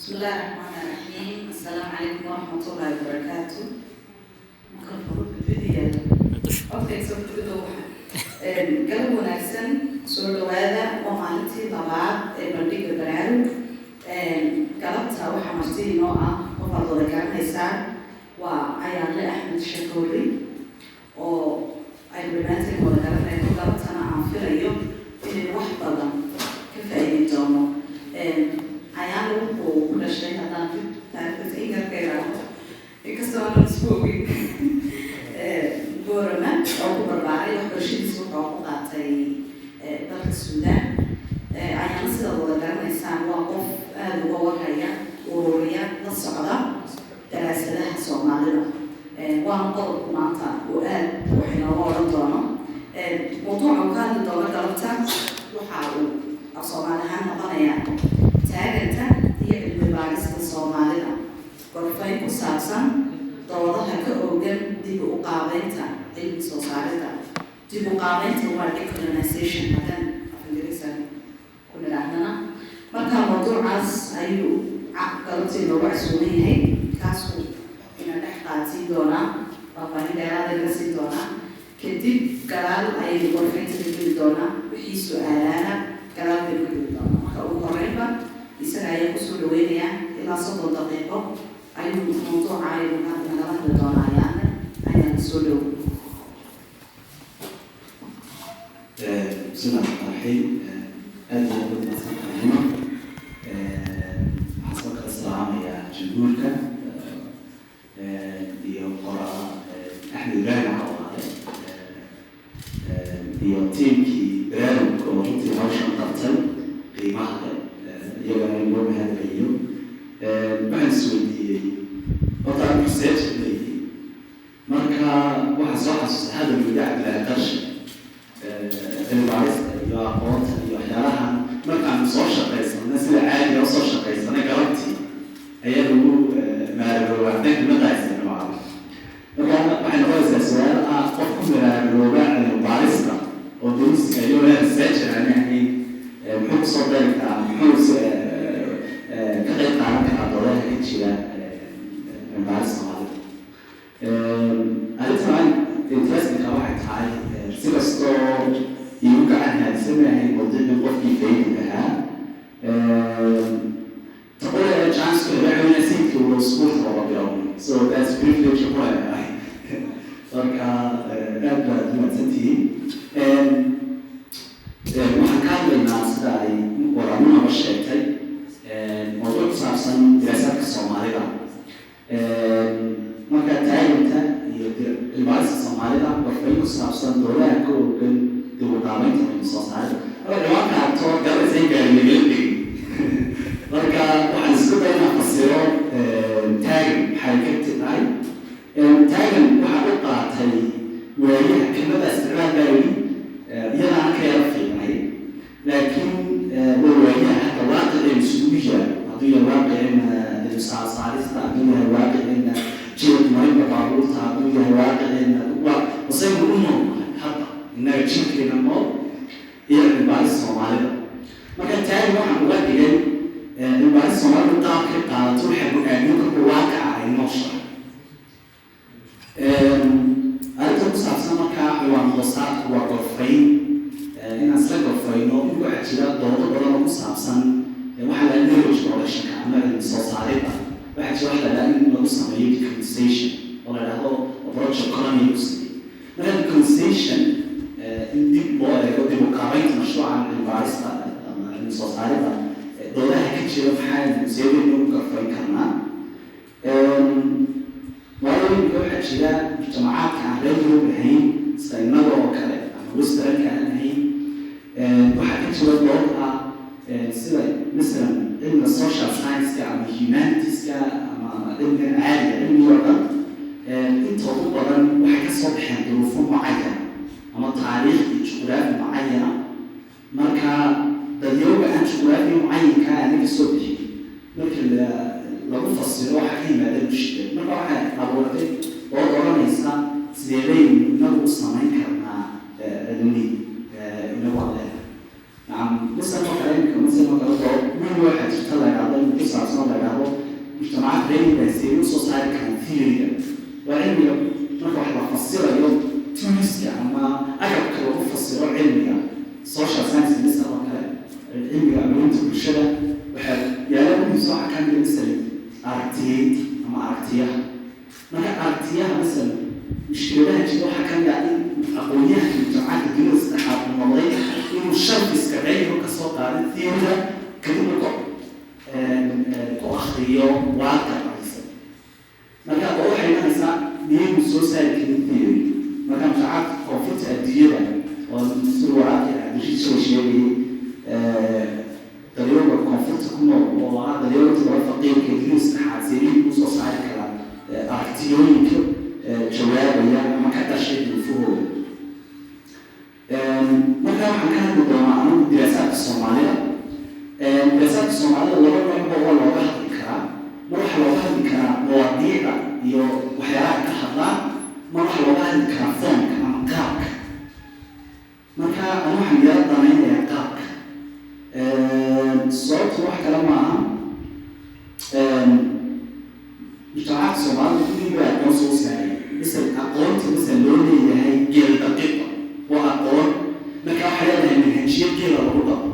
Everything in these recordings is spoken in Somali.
بسم الله الرحمن الرحيم. السلام عليكم ورحمة الله وبركاته. Okay, so galab wanaagsan, soo dhawaada. Waa maalintii labaad ee bandhiga Baraarug. Galabta waxaa marti inoo ah qof aad wada garanaysaan, waa Ayaanle Axmed Shakoori, oo aynu dhammaanteen wada garanayno. Galabtana aan filayo inaynu wax badan ka faa'iidi doono. Ayaanle wuxuu ku dhashay, haddaan dib taariikhdiisa in yar ka iraahdo, inkastoo aanan isku ogeyn, Boorama oo ku barbaaray. Waxbarashadiisa wuxuu ku qaatay dalka Suudaan. Ayaana sidaad wada garanaysaan waa qof aada uga warhaya, ururiya, la socda daraasadaha Soomaalida. Waana qodobku maanta uu aada wax inooga odhan doono. Mawduuca uu ka hadli doono galabta waxa uu af Soomaali ahaan noqonayaa "Taaganta iyo cilmi baadhista Soomaalida, gorfayn ku saabsan doodaha ka oogan dib u qaabeynta cilmi soo saaridda". Dib u qaabeynta waa decolonization haddaan af Ingiriisan ku nidhaahdana. Marka mawduucaas ayuu galabtii noogu casuuman yahay, kaasuu ina dhex qaatiin doonaa, faahfaahin dheeraada naga siin doonaa. Kadib gadaal ayaynu gorfaynta ka geli doonaa, wixii su-aalaana gadaal baynu ka geli doonaa. Marka ugu horeynba isaga ayaa kusoo dhaweynayaa. Ilaa 30 daqiiqo ayuu mawduuca aynu nagala hadli doonaa. Ayaane, ayaan soo dhow. بسم الله الرحمن الرحيم. Aad iyo aad mahadsantahay. Waxaan soo kala salaamayaa jumhuurka iyo qoraa Axmed Ibraahim Cawaale iyo tiimkii Baraarug oo runtii hawshan qabtay qiimaha leh, iyagana in loo mahadceliyo. Waxaan isweydiiyey horta, anigu research leeyihi, marka waxaan soo xasuustay hadal yidhi Cabdillaahi Qarshe: cilmibaarista iyo aqoonta iyo waxyaalahan markaan soo shaqaysanay, sida caadiga usoo shaqaysanay, galabtii ayaa lagu maaragooba kelmadda isticmaalo. Marka waxay noqonaysaa su-aal ah: qof ku maraarooba cilmibaarista oo durusiga iyo researcher aan ahayn muxuu kusoo dari karaa, muxuu ka qayb qaadan karaa doodaha ka jira cilmibaarista Soomaalida? Arrintan interestingka waxay tahay, si kastoo iigu gacan haadisanahay mawduucii qofkii faydi lahaa, taqola chance waxa weyn sayidka uu iskuulka wada bilownay, so that's privilege ku leeyahay. Marka aad baad mahadsantihiin. Waxaan ka hadlaynaa, sida ay waramunaba sheegtay, mawduuc ku saabsan diraasaadka Soomaalida. Marka taaginta iyo cilmibaarista Soomaalida, warfayn ku saabsan doodaha ka ogan dib u qaabeynta cilmi soo saarida. Marka ciwaanka ato garanaysa in gaari nagala degin. Marka waxaan isku day inaan fasiro taagan maxay ka tahay. Taagan waxaan u qaatay waayaha, kelmada isticmaal baa yidhi, iyadaana ka yara fiicnay, laakiin waa waayaha hadda waaqiceen isugu yaal, hadduu yahay waaqicina cilmi saarista, hadduu yahay waaqicina jidad marinta baabuurta, hadduu yahay waaqicina waa wasaynu u noolnahay hadda innaga jirkeena nool iyo cilmibaaris Soomaalida. Marka taagan waxaan uga dhigay cilmibaaris Soomaalidu qaabkay qaadato waxaa go-aamiyo kolka waaqaca ay nooshahay. Arrinta ku saabsan markaa ciwaan hoosaadku waa gorfayn, inaan isla gorfayno. In waxaa jira doodo badan oo ku saabsan waxaa la knowledge productionka ama cilmi soo saaridda. Waxaa jira waxa la dhaha in lagu sameeyo decolonization, oo la dhahdo project colony lagu sameeyo. Marka decolonization, in dib loo eego dib u qaabeynta mashruucan cilmi baarista ama cilmi soo saaridda, doodaha ka jira maxaa, seedaynu u gorfayn karnaa? Waayo imika waxaa jira mujtamacaadka aan reer Yurub ahayn, sida innaga oo kale ama Westernka aan ahayn, waxaa ka jira dood ah sida masalan cilmiga social science-ka ama humanitiska ama cilmigan caadiga, cilmiga oo dhan intoodu badan waxay ka soo baxeen duruufo mucayana ama taariikh iyo juqraafi mucayana. Marka dadyooga aan juqraafi mucayinka aana ka soo bixin, marka lagu fasiro waxaa ka yimaada mushkil. Marka waxay abuurtay dood odhanaysa: sideebaynu inagu u samayn karnaa cilmi inagu aan leenahay? Nacam, masalan oo kale imika, masalan oo kale, dood weyn waxaa jirta la idhahdo in ku saabsan la idhahdo Seebay usoo saari karaan theory-ga? Waa cilmiga marka wax la fasirayo, toolska ama agabka lagu fasiro cilmiga social science misal oo kale, cilmiga culumta bulshada, waxaa yaala muhiimsan waxaa ka mid ah masalan aragtiyeynta ama aragtiyaha. Marka aragtiyaha, masalan mushkiladaha jira waxaa ka mid ah in aqoonyahanka mujtamacaadka dunida saddexaad uu noqday inuu sharfiska cilmiga kasoo qaaday theory-ga, kadibna ku akriyo waaqiciisa. Marka oo waxay imanaysaa, miyaynu soo saari karin theory? Marka mujtamacaadka koonfurta adduunyada oo sida waraaqii Cabdirashiid soo sheegayay, dalyooga koonfurta ku nool oo ah dalyooga todoba faqiirka dunida saddexaad, seebihii usoo saari karaa aragtiyooyinka jawaabaya ama ka dhashay duufahooda? Marka waxaan ka hadli doonaa anigu diraasaadka Soomaalida. Diraasaadka Soomaalida laba noocba waa looga hadli karaa. Mar waxaa looga hadli karaa mawaadiicda iyo waxyaalaha ka hadlaan, mar waxaa looga hadli karaa foomka ama qaabka. Marka anu waxaan yaro danaynayaa qaabka. Sababtu wax kale maaha, mujtamacaadka Soomaalida kulligii baa aqoon soo saaraya. Misal aqoonta misal loo leeyahay geel daqiiqa waa aqoon. Marka waxay leedahay manhajiyo geela lagu dhaqo,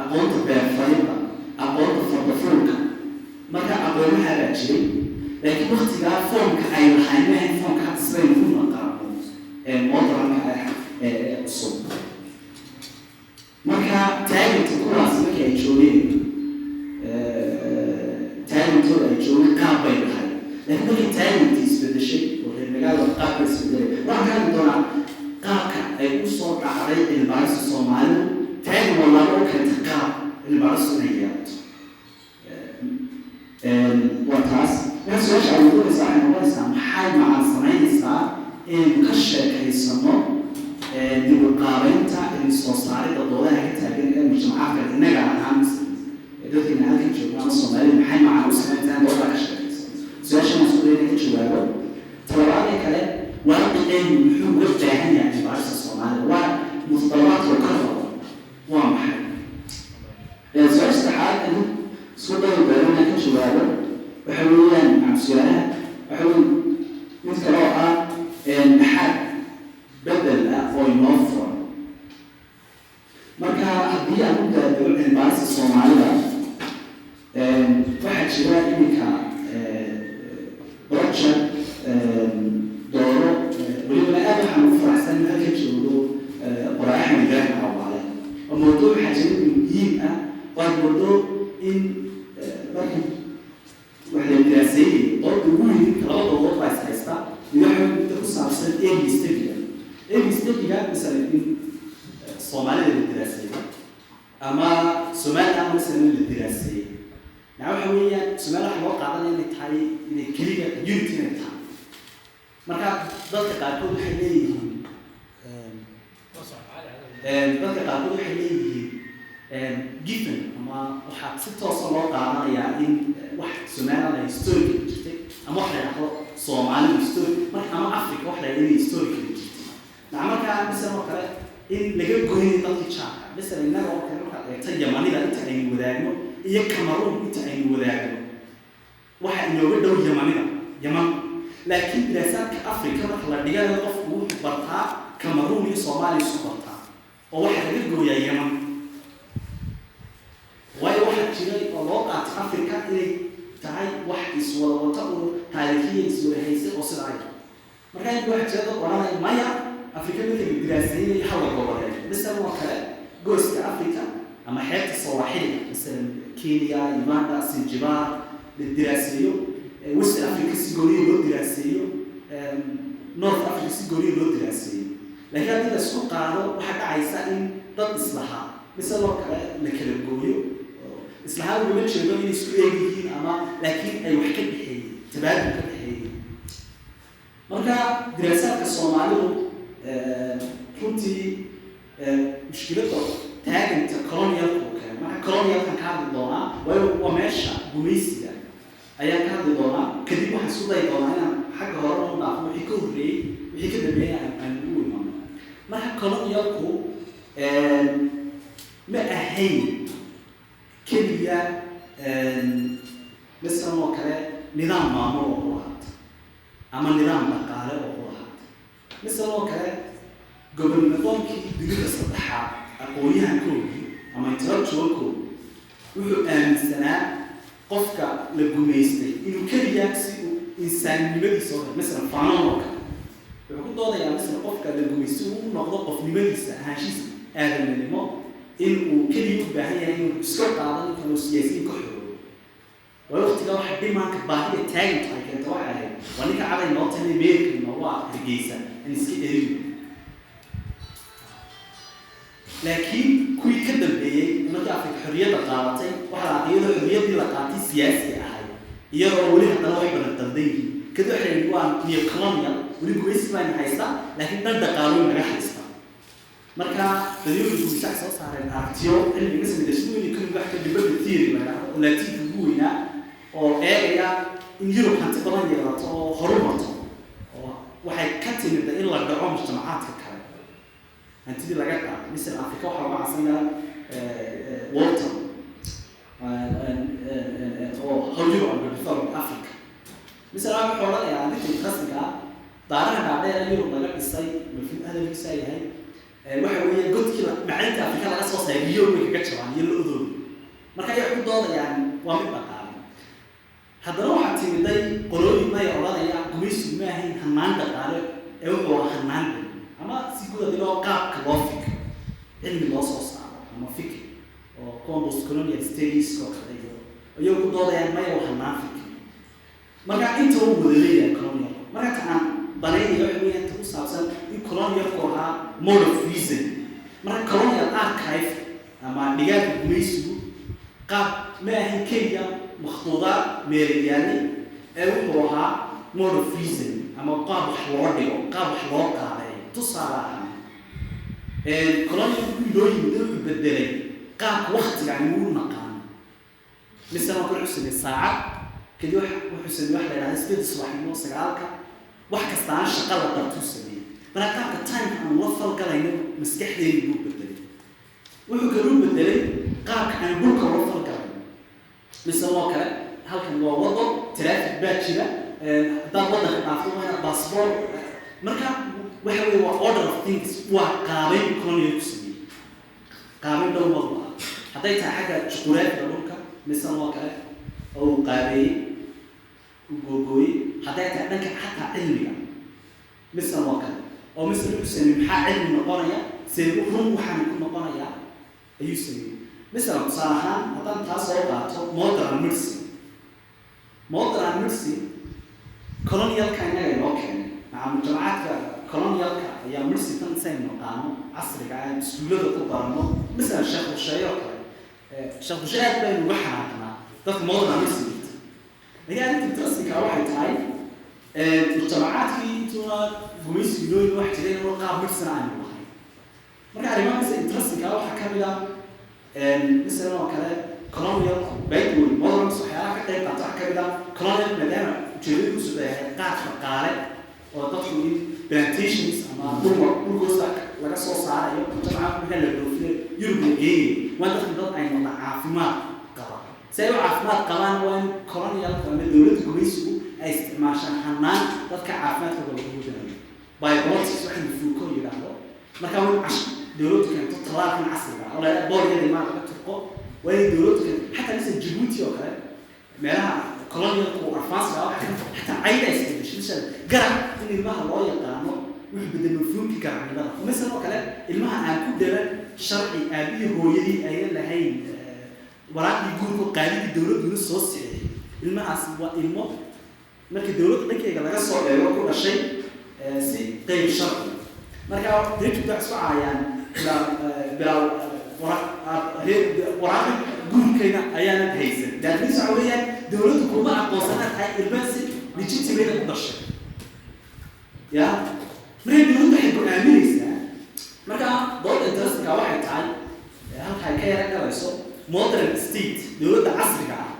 aqoonta beerfarinta, aqoonta fardafuulka. Marka aqoonaha baa jiray, laakiin waktigaa foomka ay lahayn maahayn foomka hadda sidaynu u naqaano ee modernka ah ee cusub. Marka taaganta kuwaas markii ay joogeen, taagantooda ay joogeen qaab bay lahayd, laakiin markii taagantii isbedeshay oo reer magaalada qaabka isbedelay, waxaan ka hadli doonaa qaabka ay u soo dhacday cilmibaarista Soomaalidu. Taagan waa laga u keentay qaab cilmibaaristu inay yeelato, waa taas. Marka su-aasha ay noqonaysaa waxay noqonaysaa, maxay macaan samaynaysaa inaynu ka sheekaysano dib u qaabaynta cilmi soo saaridda doodaha ka taagan ee mujtamacaadka innaga ahaan, dadkeena halkan joogna ama Soomaalida, maxay macaan u samayntaa in doodaha ka sheekaysano? Su-aashan waan isku daya inaan ka jawaabo. Talabaadee kale, waaqiceenu muxuu uga baahan yahay cilmibaarista Soomaalida? Waa mutadalabaadka uu ka rabo waa maxay? Su-aasha saddexaad in isku dayo doono inaan ka jawaabo waxa weeyaan su-aalaha waxa wey mid kale oo ah, maxaa bedel ah oo inoo furan? Marka haddii aan u daadego cilmibaarista Soomaalida, waxaa jira iminka project dooro. Welibana aad waxaan ugu faraxsan in halka joogo qoraa Axmed Ibraahim Cawaale, oo mawduuc waxaa jira muhiim ah. Waad moodo in markii wax la diraaseeyey, dooda ugu weyn, laba doodood baa is haysta. Mid waxa midda ku saabsan area study-ga. Area study-ga, masalan in Soomaalida la diraaseeyo ama Somaliland masalan la diraaseeyey, macnaa waxa weeyaan Somalia waxa loo qaadanaya inay tahay inay keliya unity inay tahay. Marka dadka qaarkood waxay leeyihiin given ama waxaa si toosa loo qaadanayaa in wax Somaliland ay historically jirtay, ama wax la yidhahdo Soomaalidu history marka, ama Africa wax la yidhahdo inay historically jirtay. Maca markaa misal oo kale in laga goynayo dadkii jaarka, misal innaga oo kale markaad eegto Yamanida inta aynu wadaagno iyo Cameroon inta aynu wadaagno, waxa inooga dhow Yamanida, Yaman. Laakiin diraasaadka Africa marka la dhigayo, qofku wuxuu bartaa Cameroon iyo Soomaaliya isku bartaa, oo waxaa laga gooyaa Yaman, waayo waxaa jiray oo loo qaatay Africa inay tahay wax iswada wata oo taariikhiya iswada haysay oo sida ay. Marka inta waxaa jira dad odhanaya maya, Afrika marka la diraaseynaya hala goboleeyo, masalan oo kale gooska Africa ama xeebta Sawaaxiliga, masalan Kenya, Uganda, Sinjibaar la diraaseeyo, West Africa si gooniya loo diraaseeyo, North Africa si gooniya loo diraaseeyo. Laakiin haddii la isku qaado, waxaa dhacaysa in dad islahaa misal oo kale la kala gooyo. Islahaa ugama jeedo inay isku eeg yihiin ama, laakiin ay wax ka dhexeeyey, tabaadul ka dhexeeyey. Marka diraasaadka Soomaalidu runtii mushkiladda taaganta colonialka oo kale, marka colonialkan ka hadli doonaa, waayo waa meesha gumaysiga ayaan ka hadli doonaa. Kadib waxaan isku dayi doonaa inaan xagga hore u dhaafo wixii ka horreeyey, wixii ka dambeeyey aan u imano. Marka colonialku ma ahayn keliya masalan oo kale. Nidaam maamul oo ku lahaata ama nidaam dhaqaale oo ku lahaata. Misal oo kale, gobonnimadoonkii dunida saddexaad, aqoon-yahankoodii ama intellectualkoodii wuxuu aaminsanaa qofka la gumaystay inuu keliya si uu insaannimadiisa oo kale, masalan Fanon oo kale, wuxuu ku doodayaa, masalan, qofka la gumaystay uu noqdo qofnimadiisa, ahaanshiisa aadaminimo, in uu keliya u baahan yahay inuu iska qaado ninkan oo siyaasiyiin ka xoroobo. Waayo, waqtigaa waxa dhimaanka baahida taagantu ay keento waxay ahayd waa ninka caday noo tahay meelka noogu ah Hargeysa in iska eriyo. Laakiin kuwii ka dambeeyey, markii Afrika xorriyadda qaadatay, waxaa la arkay iyadoo xorriyaddii la qaatay siyaasi ahayd, iyadoo weli haddana wax badan qaldan yihiin. Kadib waxay yidhi waa neocolonial, weli gumaysi bayna haystaa, laakiin dhan dhaqaalooyin naga haysta. Marka dadyoga gumaysi waxay soo saareen aragtiyo cilmiga samidashuun economic, wax ka development theory la yidhahdo oo Laatiinka ugu weynaa, oo eegaya in Yurub hanti badan yeelato oo horumarto, oo waxay ka timid in la dhaco mujtamacaadka kale, hantidii laga qaado. Misal, Afrika waxaa lagu casanaya Walton oo "How Europe Will Develop Africa". Misal, wuxuu odhanayaa arrinta rasmiga ah, daaraha dhaadheer Yurub laga dhisay, mafhuum hadalkiisa yahay waxa weeye godkii macalinta Afrika laga soo saaray biyo way kaga jabaan iyo lo-dooda. Marka ay ku doodayaan waa mid dhaqaale. Haddana waxaa timiday qolooyin maya odhanaya gumaysigu ma ahayn hanaan dhaqaale ee wuxuu ahaa hanaan cilmi, ama si guud adigoo qaabka loo fikro, cilmi loo soo saaro ama fikir, oo kuwan postcolonial studies oo kale iyo iyagoo ku doodayaan maya, waa hanaan fikir. Marka inta uu wada leeyahay colonialku, marka ta aan danaynaya waxa weeyaan ta ku saabsan in colonialku ahaa mode of reason. Marka colonial archive ama dhigaalka gumaysigu qaab ma ahayn keliya makhtuudaad meelayaalay ee wuxuu ahaa mode of reason ama qaab wax loo dhigo, qaab wax loo qaabeeyo. Tusaale ahaan, colonialku inoo yimid wuxuu bedelay qaabka waktiga aynu u naqaano. Misala kale, wuxuu sameeyey saacad. Kadib wuxuu sameeyey wax la yidhahda 8 subaxnimo, 9-ka, wax kastaana shaqa la qabtuu sameeyey. Marka qaabka timeka aan la falgalayno maskaxdeeni buu bedelay. Wuxuu kaluu bedelay qaabka aan dhulka ula falgalayno. Misal oo kale, halkan waa wado, traffic baa jira, haddaad waddanka dhaafto waa inaad passport. Marka waxa weeye waa order of things, waa qaabayn colonial ku sameeyey, qaabayn dhow walba ah, hadday tahay xagga juquraafiga dhulka, misal oo kale, oo uu qaabeeyey, uu googooyey, hadday tahay dhanka xataa cilmiga, misal oo kale, oo misal wuxuu sameeyey maxaa cilmi noqonaya, see run waxaan ku noqonayaa ayuu sameeyey. Misalan, tusaale ahaan, haddaan taa soo qaato modern medicine, modern medicine colonialka innaga inoo keenay maca mujtamacaadka colonialka ayaa medicine tan saynu naqaano casriga ah iskuullada ku baranno. Misalan, Sheekh Rusheeye oo kale, Sheekh Rusheeye aad baynu uga xanaaqnaa dadka modern medicine dhigta. Laakiin arrinta interestingka waxay tahay mujtamacaadkii intuuna gumaysigu inooyin wax jiray inuu qaab medicine aynu lahayn. Marka arrimaha mise interestingka waxaa ka mid ah, misalan oo kale, colonialku, by the way, modern waxyaalaha ka qayb qaata waxaa ka mid ah colonial, maadaama ujeedada ku socday ahayd qaab dhaqaale oo dadku in plantations ama dhulka dhulkoosta laga soo saarayo, mujtamaca marka la dhoofinayo Yurub la geenayo, waa dadku dad ay noqdaan caafimaad qaba. Si ay u caafimaad qabaan, waa in colonialka ama dowladda gumaysigu ay isticmaashaan hanaan dadka caafimaadkooda lagu hubinayo, biopolitics waxaynu Foucault yidhaahdo. Marka waa in dowladdu keento tallaalkan casriga ah oo la yidhahdo booliyada imaan laga turqo. Waa inay dowladdu keento xataa misal Jabuuti oo kale, meelaha colonialku advanced ah, xataa cayda isbedeshay. Misal, garac in ilmaha loo yaqaano wuxuu bedelay mafhuumkii garacnimada. Oo misal oo kale, ilmaha aan ku dhalan sharci aabihii hooyadii aynan lahayn waraaqdii guurka, qaadigii dowladduna soo sixiyay, ilmahaasi waa ilmo markii dowladda dhankeyga laga soo eego ku dhashay si qeyb sharci. Marka reer Jubta waxay isku caayaan bilaa waraaqi guurkayna ayaanan haysan. Laakiin waxa weeyaan dowladdu kuma aqoonsana tahay ilma si legitimate u dhashay ya. Marka dowladdu waxay go-aaminaysaa. Marka dooda interestingka waxay tahay halka ay ka yara galayso modern state, dowladda casriga ah,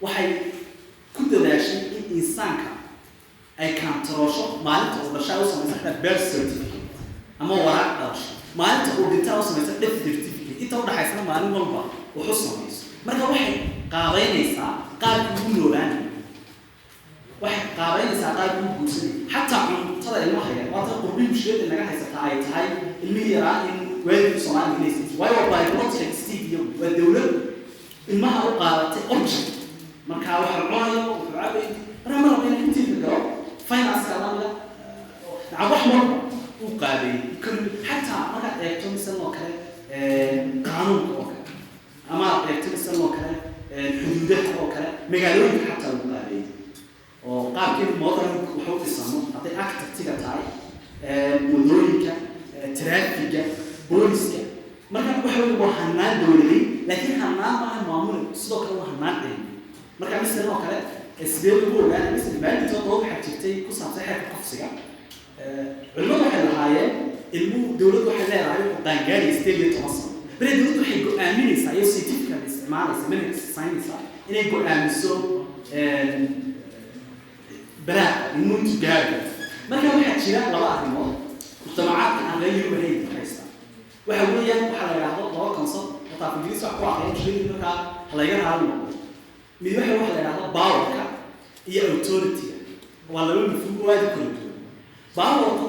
waxay ku dadaashay in insaanka ay kantaroosho. Maalinta uu dhashaa u samaysa xataa birth certificate ama waraaq dhalasho, maalinta uu dhintaa u samaysa death certificate, inta udhaxaysana maalin walba wax u samayso. Marka waxay qaabeynaysaa qaabkii ugu noolaanaya. Waxay qaabaynaysaa qaab uu guursanay, xataa cuntada ilmaha yar. Waata qurbihi mushkilada naga haysataa ay tahay ilmihii yaraa in waalidku Soomaaliga inaysan, waayo waa biological state iyo waa dowlad ilmaha u qaadatay object. Marka waxa cunayo, wuxuu cabay, marka ma rabo inaan intiisa galo. Finance lamida, nacam, wax walba uu qaabeeyey. Xataa markaad eegto misan oo kale qaanuunka oo kale, ama aad eegto misan oo kale xuduudaha oo kale, magaalooyinka xataa uu qaabeeyey oo qaabkii modern wax u dhisano, hadday architectiga tahay, wadooyinka, traafiga, booliska. Marka waxa wey waa hanaan dowladeed, laakiin hanaan maaha maamul, sidoo kale waa hanaan cilmi. Marka misalan oo kale, sidee lagu ogaanay? Misalan, maalinta dood waxaa jirtay ku saabsan xeerka kufsiga. Culimadu waxay lahaayeen ilmuhu, dowladdu waxay leedahay wuxuu qaangaaraya 18 sano. Bale dowladdu waxay go-aaminaysaa iyo scientifically isticmaalaysa, manhaj saynaysa inay go-aamiso balaaqa ilmuhu intuu gaarayo. Marka waxaa jira laba arrimood mujtamacaadka aan reer Yurub ahayn haysta. Waxa weeyaan waxaa la yidhaahdo laba concept oo taaf Ingiriis wax ku aqriya mushkilada, markaa ha layga raali noqdo. Mid waxa la yidhahdo powerka iyo authority-ga. Waa laba mafhuum oo aad u kala duwan. Powerku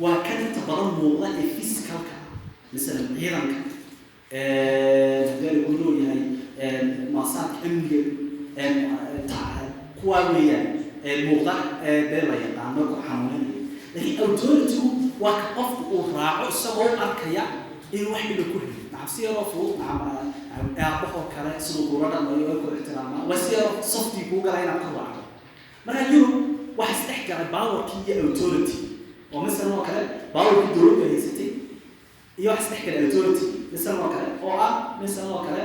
waa kan inta badan muuqda ee physicalka ah, masalan ciidanka, hadii uu leeyahay maasaadka amniga, kuwaa weeyaan muuqda dee la yaqaano ku xanuuninaya. Laakiin authority-gu waa ka qofku uu raaco isagoo u arkaya in wax dhiba ku helin. Nacam, si yaroo fudud, nacam, aabahoo kale siduu kuula dhaqmayo ay ku ixtiraamaa, waa si yaroo softii kuu gala inaad ku raacdo. Marka Yurub waxa isdhex galay powerkii iyo authority, oo masalan oo kale powerkii dowladda haysatay iyo waxa isdhex galay authority, masalan oo kale oo ah masalan oo kale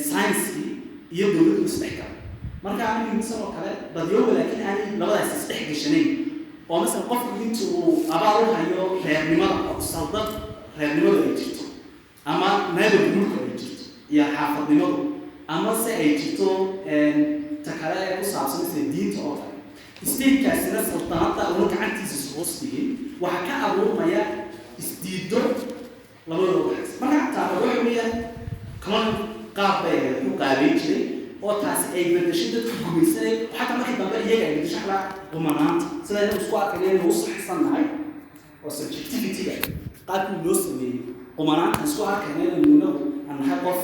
science-kii iyo dowladdu isdhex galay. Marka anigu masalan oo kale dadyooga, laakiin aanay labadaas isdhex gashanayn, oo masalan qofku inta uu abaal u hayo reernimada oo saldad reernimadu ay jirto, ama neighborhoodku ay jirto iyo xaafadnimadu, ama se ay jirto ta kale ee ku saabsan sida diinta oo kale, statekaasina saltanada una gacantiisa ishoos dhigin, waxaa ka abuurmaya isdiido labadooda xas. Marka xataa waxa weeyaan colonial qaab bay ku qaabeyn jiray oo taasi ay bedeshay dadka gumaysanay, xataa markii dambe iyaga ay bedeshay xalaa qumanaanta sida inuu isku arkaya inuu u saxsannahay oo subjectivity-ga qaabkii loo sameeyey qumanaanta isku arkayna inaynu inagu aan nahay qof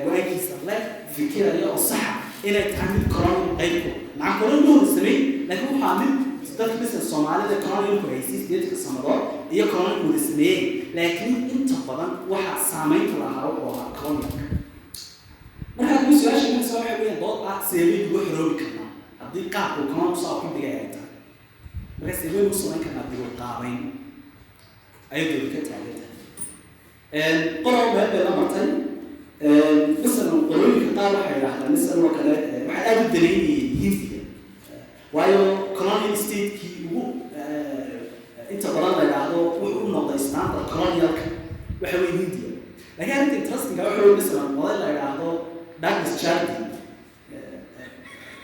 go-aankiisa leh, fikiraya oo saxa, inay tahay mid colonial qaybko. Nacam, colonial ma wada sameyn, laakiin waxaa mid dadka misal Soomaalida colonialku haysay 80-ka sanadood iyo colonial wada sameeyeen, laakiin inta badan waxa saameynta lahaa wuxuu ahaa colonialka. Marka haddii su-aasha imanaysa waxa weeyaan dood ah: seebay ugu xoroobi karnaa haddii qaabku colonial saa ku dhigay ay tahay? Marka seebay ugu samayn karnaa dib u qaabayn ayadooda ka taagan tahay? Qolob meel bay la martay. Masalan, qolooyinka qaar waxay yidhahdaan, masalan oo kale, waxay aada u dareynayeen Hindiya, waayo colonial statekii ugu inta badan la yidhaahdo wuxuu u noqday standard colonialka waxa weye Hindiya. Laakiin arrinta interestinga waxa weye, masalan, oday la yidhaahdo Douglas Jardine,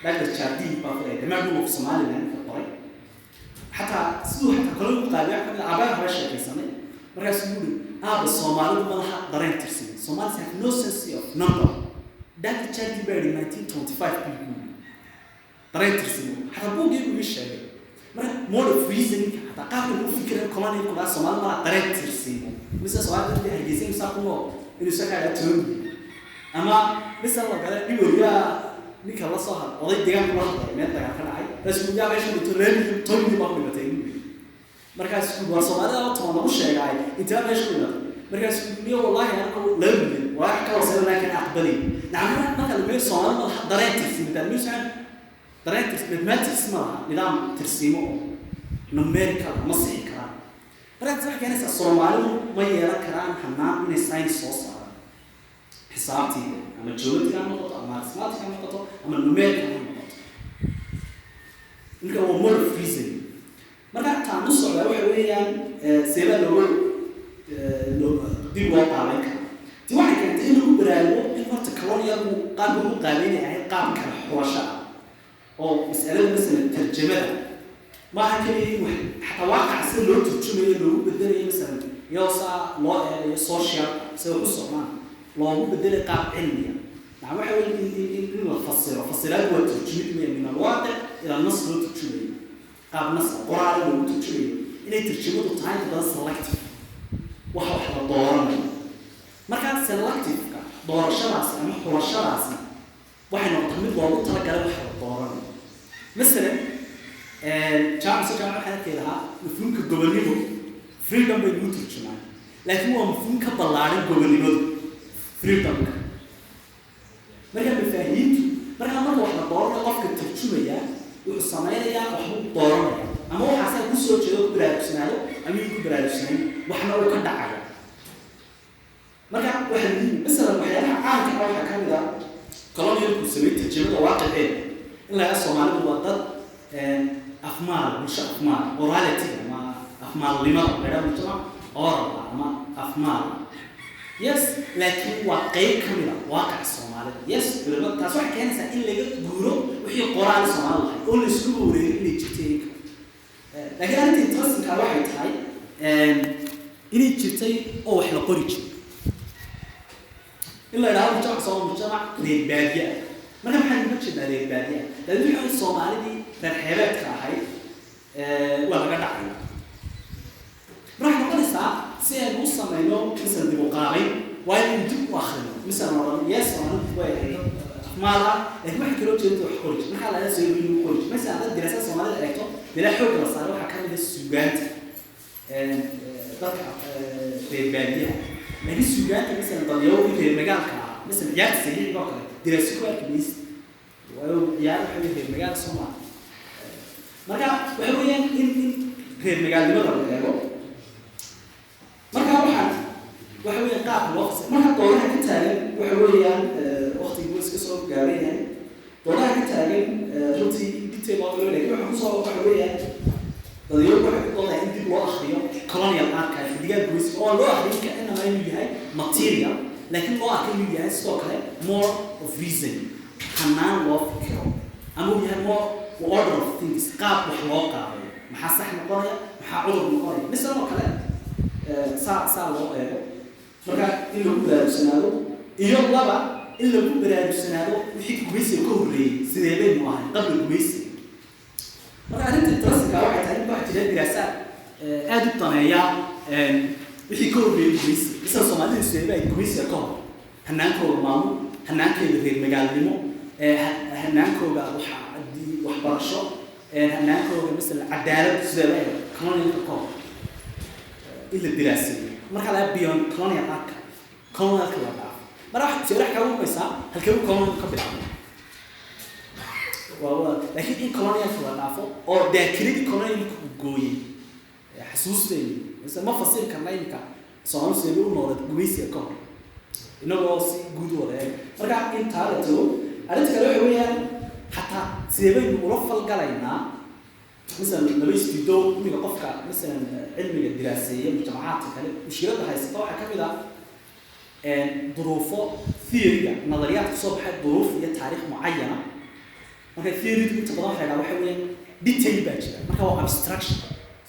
Douglas Jardine baa filaya The Map of Somaliland ka qoray, xataa siduu xataa colonial qaabiya wax kamid ah aabbaha hore sheekaysanay. Markaasuu yidhi, "Aaba, Soomaalidu ma laha dareen tirsan. Somalis have no sense of number." Douglas Jardine baa yidhi 1925 buu yidhi dareen tirsimo. Xataa buuggii buu ii sheegay. Marka mode of reasoning, xataa qaabka lagu fikirayo colonial ku dhaha Soomaali malaha dareen tirsimo, mise Soomaalida dadka Hargeysa imsaa ku nool inuu isa kaa 10 milyan, ama mise la gale dhiboriyaa ninka la soo had oday deegaanka la hadlay meel dagaal ka dhacay, rasuul yaa meesha dhintay, 2 milyan, 10 milyan baa ku dhimatay buu yidhi. Markaas waa Soomaalida 10 lagu sheegaay, intee meesha ku dhimatay? Markaas niyo, wallaahi anagu 2 milyan waa wax ka hooseeya, laakiin aqbalay. Nacam, marka la meeyo Soomaalida malaha dareen tirsimo, dareen dareen tirs mathematics ma laha, nidaam tirsiimo oo numerical ma sixi karaan. Markaas waxay keenaysaa Soomaalidu ma yeelan karaan hanaan inay science soo saaraan, xisaabtii, ama geometry ha noqoto, ama arithmetic ha noqoto, ama numerical ha noqoto. Marka waa mode of reasoning. Marka taan u socdaa waxa weeyaan seebaa looga dib loo qaabeyn karaa. Ti waxay keentay in lagu baraarugo in horta colonialku qaabka ugu qaabeynay ahayd qaab kala xulasho ah, oo mas'alada masalan tarjamada maaha keliya in wax xataa waaqaca sida loo turjumayo loogu bedelayo, masalan iyadoo saa loo eegayo social sida wax u socdaan loogu bedelay qaab cilmiya. Nacam, waxa weeye in la fasiro, fasiraad waa turjumid weyn min alwaaqic. Ilaa nas loo turjumayo, qaab nas qoraal loogu turjumayo, inay turjumadu tahay inta badan selective, waxa wax la dooranayo. Markaa selective-ka, doorashadaasi ama xulashadaasi, waxay noqotay mid loogu talagalay waxa la dooranayo. Masalan, Jaamac se jaamac waxaan arki lahaa mafhuumka gobonnimo, freedom bay nagu turjumaan, laakiin waa mafhuum ka ballaaran gobonnimadu, freedomka. Markaa mafaahiimtu, markaa marka wax la dooranayo, qofka turjumaya wuxuu sameynayaa, waxbuu dooranaya, ama waxaasaa kusoo jeedo ku baraarugsanaado ama ku baraarugsanayn, waxna uu ka dhacaya. Marka waxaa muhiim, masalan, waxyaalaha caanka ah waxaa ka mid ah colonialku sameeyey tarjamada waaqiceeda in laga Soomaalidu waa dad afmaal, bulsho afmaal, orality ama afmaalnimada la yidhahdo, mujtamac oral ama afmaal. Yes, laakiin waa qeyb ka mid a waaqaca Soomaalida. Yes, culimada taas waxay keenaysaa in laga guuro wixii qoraal Soomaali lahay oo la isku wareerin inay jirtay inka. Laakiin arrinta interestingka waxay tahay inay jirtay oo wax la qori jiray, in la yidhahdo mujtamac Soomaali mujtamac reer baadiye ah. Marka maxaan uga jeednaa reer baadiye ah? Laakiin waxa Soomaalidii reer xeebeedka ahayd waa laga dhacaya. Marka waxay noqonaysaa, si aynu u samayno masalan dib u qaabayn, waa inaynu dib u akhrino. Masalan odhan, yes, Soomaalidu way ahayd afmaal ah, laakiin waxay kaloo jeedada wax qori jir. Markaa laga soo inuu qori jir. Masalan, haddaad diraasada Soomaalida eegto, meelaha xoogga la saaray waxaa ka mid ah suugaanta dadka reer baadiyaha. Laakiin suugaanta, masalan, dadyawgii reer magaalka ah, masalan ciyaarta saxiixiga oo kale, diraasi ku arki maysid, waayo ciyaar waxa wey reer magaala Soomaali. Marka waxa weeyaan in reer magaalnimada la eego. Marka waxa weeyaan qaabka loo fasir. Marka doodaha ka taagan waxa weeyaan, waqtigii wuu iska soo gaaban yahay, doodaha ka taagan runtii detail loo galo, lakin waxa kusoo waxa weeyaan dadyogu waxay ku doodahay in dib loo akriyo colonial archive, xidigaha gumaysiga, oo loo akriyin ka inama inuu yahay material, laakiin loo arko inuu yahay sidoo kale more of reason, hanaan loo fikiro, ama uu yahay more order of things, qaab wax loo qaadayo, maxaa sax noqonaya, maxaa cudur noqonaya, misalan oo kale, saa loo eego. Marka in lagu baraarugsanaado, iyo laba, in lagu baraarugsanaado wixii gumaysiga ka horreeyey, sidee baynu ahay qabla gumaysiga. Marka arrinta interestingka waxay tahay in waxa jira diraasaad aada u daneeya wixii ka horreeyey gumaysiga. Misal, Soomaalidu sidee bay gumaysiga ka hor, hanaankooda maamul, hanaankeeda reer magaalnimo, hanaankooda waxbarasho, hanaankooda masalan cadaalad, sidee bay colonialka ka hor, in la diraaseeyo. Marka laga beyond colonial archive, colonialka la dhaafo. Marka waxa su-aalaha kaaga humaysaa halkee uu colonial ka bilaabay waa, laakiin in colonialka la dhaafo oo daakiradii colonialka uu gooyey xasuusteeni. Mise ma fasiri karna iminka Soomaali sidee u nooleed gumaysiga ka hor, inagoo si guud u wada eeg. Marka intaa la tago, arrinta kale waxa weeyaan, xataa sidee baynu ula falgalaynaa masalan laba isdiido? Imiga qofka masalan cilmiga diraaseeya mujtamacaadka kale, mushkiladda haysata waxaa ka mid ah duruufo theory-ga, nadariyaad kasoo baxay duruuf iyo taariikh mucayana. Marka theory-du inta badan waxa la yidhaha waxa weeyaan detail baa jira. Marka waa abstraction,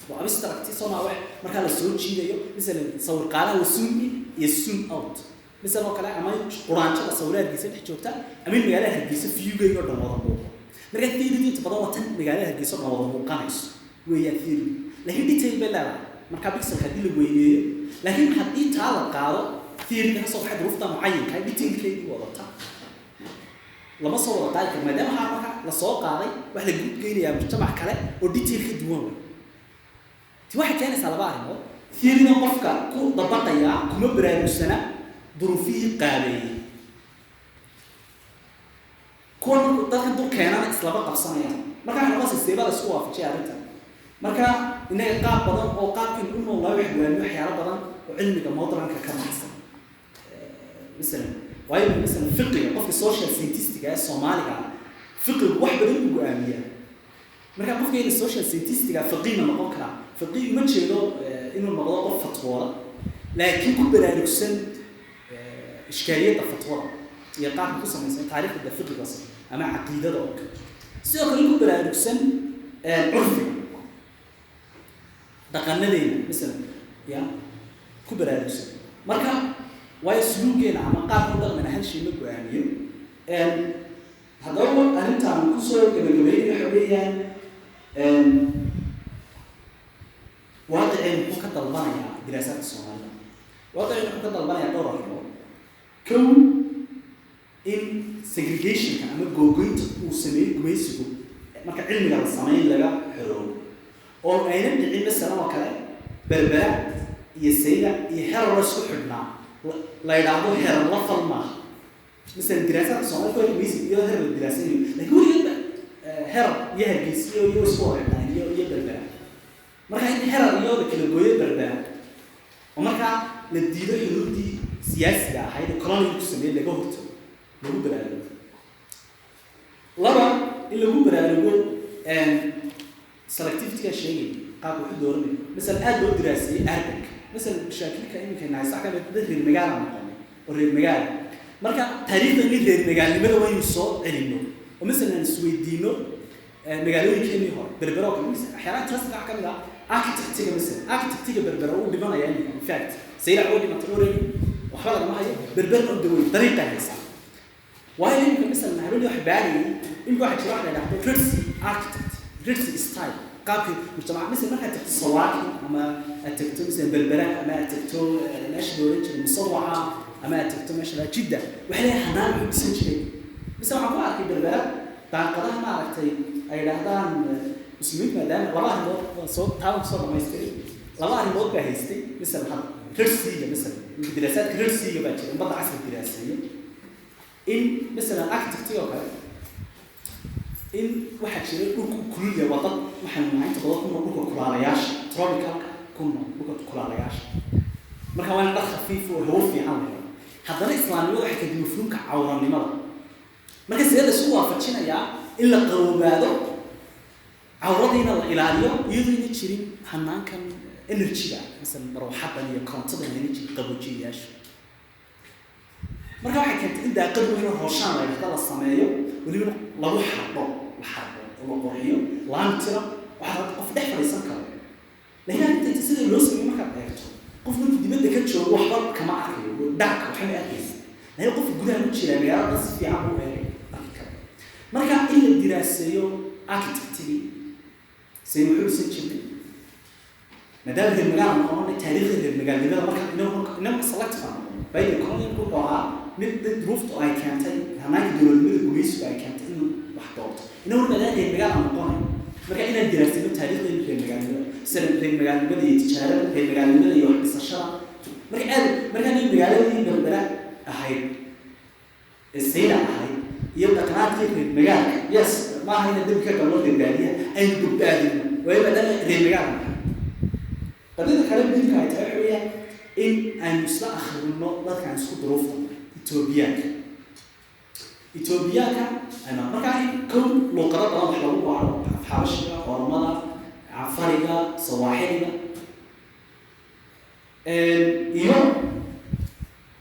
waa abstract soo wax markaa la soo jiidayo. Masalan, sawir qaadaha waa zoom in iyo zoom out, masalan oo kale, ama quraanjada sawiraha Hargeysa dhex joogta, ama in magaalada Hargeysa viewgeyga oo dhan wada muuqo. Marka theory inta badan waa tan magaalada Hargeysa oo dhan wada muuqanayso weeyaan theory, laakiin detail bay leedahay. Marka pixelka haddii la weyneeyo, laakiin haddii taa la qaado theory-ga ka soo baxay duruufta mucayinka, detailkeedii wadata lama soo wada qaadi karo, maadaama waxaa marka la soo qaaday wax la guud geynayaa mujtamac kale oo detail ka duwan wey. Ti waxay keenaysaa laba arrimood: theory-da qofka ku dabaqayaa kuma baraarugsana duruufihii qaabeeyey, kuwa markuu dadka dul keenana islama qabsanayaan. Marka waxay noqonaysaa sidee baa la isku waafajiyay arrintan? Marka innaga qaab badan oo qaabkiin u noolaa wax go'aamiyo waxyaalo badan oo cilmiga modernka ka baxsan. Masalan, waayo, masalan fiqiga, qofka social scientistiga ee Soomaaliga ah fiqigu wax badan u go'aamiyaa. Marka qofkayna social scientistiga faqiihna noqon karaa. Faqiih uma jeedo inuu noqdo qof fatwooda, laakiin ku baraarugsan ishkaaliyadda fatwada iyo qaabka ku samaysan taariikhda fiqigaas ama caqiidada oo kale. Sidoo kale ku baraarugsan curfiga, dhaqanadeena masalan, ya ku baraarugsan. Marka waayo suluugeena ama qaabka u dhaqmana hal shay ma go-aamiyo. Haddaba arrintaan kusoo gabagabeeyey waxa weeyaan Weeyaan, waaqiceen muxuu ka dalbanayaa diraasaadka Soomaalida? Waaqiceen wuxuu ka dalbanayaa dhowr arrimood. Kow, in segregationka ama googoynta uu sameeyey gumaysigu marka cilmiga la sameyn laga xoroobo, oo ayna dhicin masalan oo kale Berbera iyo Saylac iyo Herar isku xidhnaa la yidhaahdo Herar la fal maaha. Masalan diraasaadka Soomaalida ku gumaysiga iyadoo Herar la diraasanayo, laakiin weligeedba Herar iyo Hargeysa iyo isku wada xidhnaa iyo Berbera. Marka in Herar iyo la kala gooyo Berbera, oo markaa la diido xuduuddii siyaasiga ahayd ee colonial ku sameeyey, laga hortago, lagu baraarugo. Laba, in lagu baraarugo selectivity-ga sheegay, qaabka waxu dooranay. Masalan aada loo diraaseeyey urbanka. Masalan mashaakilka iminka nahay sax kamid dad reer magaala noqonay oo reer magaala. Marka taariikhda in reer magaalnimada waynu soo celinno, oo masalan aan isweydiino magaalooyinkeenii hore, Berbera oo kale. Masalan waxyaalaha interesting waxaa kamid ah architectiga. Masalan architectiga Berbera uu dhimanaya iminka. In fact, Saylac oo dhimatay already, waxba lagama hayo. Berberna u dawey dariiqay haysaa, waayo iminka masalan habeenii wax baarayay, iminka waxaa jira wax la yidhahdo Red Sea architect, Red Sea style, qaabkii mujtamaca. Masalan markaad tagto Sawaakin ama aad tagto masalan Berbera ama aad tagto meesha la oran jiray Musawaca ama aad tagto meesha la Jidda, waxay leeyahay hanaan wuxuu dhisan jiray. Mise waxaan ku arkay Berbera daaqadaha maaragtay ay yidhaahdaan muslimiintu, maadaama laba arrimood waan soo taaban kusoo dhamaystiray, laba arrimood baa haystay. Masalan hadda Red Sea-ga, masalan diraasaadka Red Sea-ga baa jira, badda casri diraaseeyo, in masalan architectiga oo kale in waxaa jiray dhulku kulul yahay. Waa dad waxaanu nahay inta badan ku nool dhulka kulaalayaasha, tropicalka ku nool, dhulka kulaalayaasha. Marka waa in dhar khafiif oo hawo fiican la helo. Haddana islaamnimada waxay keentay mafhuumka cawranimada. Marka sidee la isku waafajinayaa in la qaboobaado, cawradiina la ilaaliyo, iyadoo ina jirin hanaankan energy-ga, masalan marwaxadan iyo korontadan ayna jirin, qaboojiyayaasha? Marka waxay keentay in daaqad weyn oo rooshaan la yidhahdo la sameeyo, weliba lagu xardho, la xardho oo la qurxiyo laantira, waxaa qof dhex fadhiisan karo. Laakiin arrinta sida loo sameeyo markaad eegto, qof markuu dibadda ka joogo waxba kama arkayo, dhacka waxba ma arkaysa, laakiin qofka gudaha ku jira magaalada si fiican u eegay arki karo. Marka in la diraaseeyo architectigii say wuxuu dhisan jirnay, maadaama reer magaala noqonay, taariikhda reer magaalnimada. Marka inagu selective aan noqono by the colonial wuxuu ahaa mid duruuftu ay keentay, hanaanka dowladnimada gumaysigu ay keentay inuu wax doorto. Inagu maadaama reer magaal aan noqonay, marka inaan diraasano taariikhda reer magaalnimada, sida reer magaalnimada iyo tijaarada, reer magaalnimada iyo wax dhisashada. Marka aad markaa nin magaaladii Berbera ahayd ee Saylac ahayd iyo dhaqanaadkii reer magaalka, yes, maaha inaan dembi ka galno reer baadiyaha, aynu badbaadino, waayo maadaama reer magaal nahay. Qadiyada kale muhiimka ay tahay waxa weeyaan in aynu isla akhrino dadka aan isku duruufta, Etoobiyaanka ama markaa in kow luuqado badan wax lagu baaro, Xabashiga, Oromada, Canfariga, Sawaaxiliga. Iyo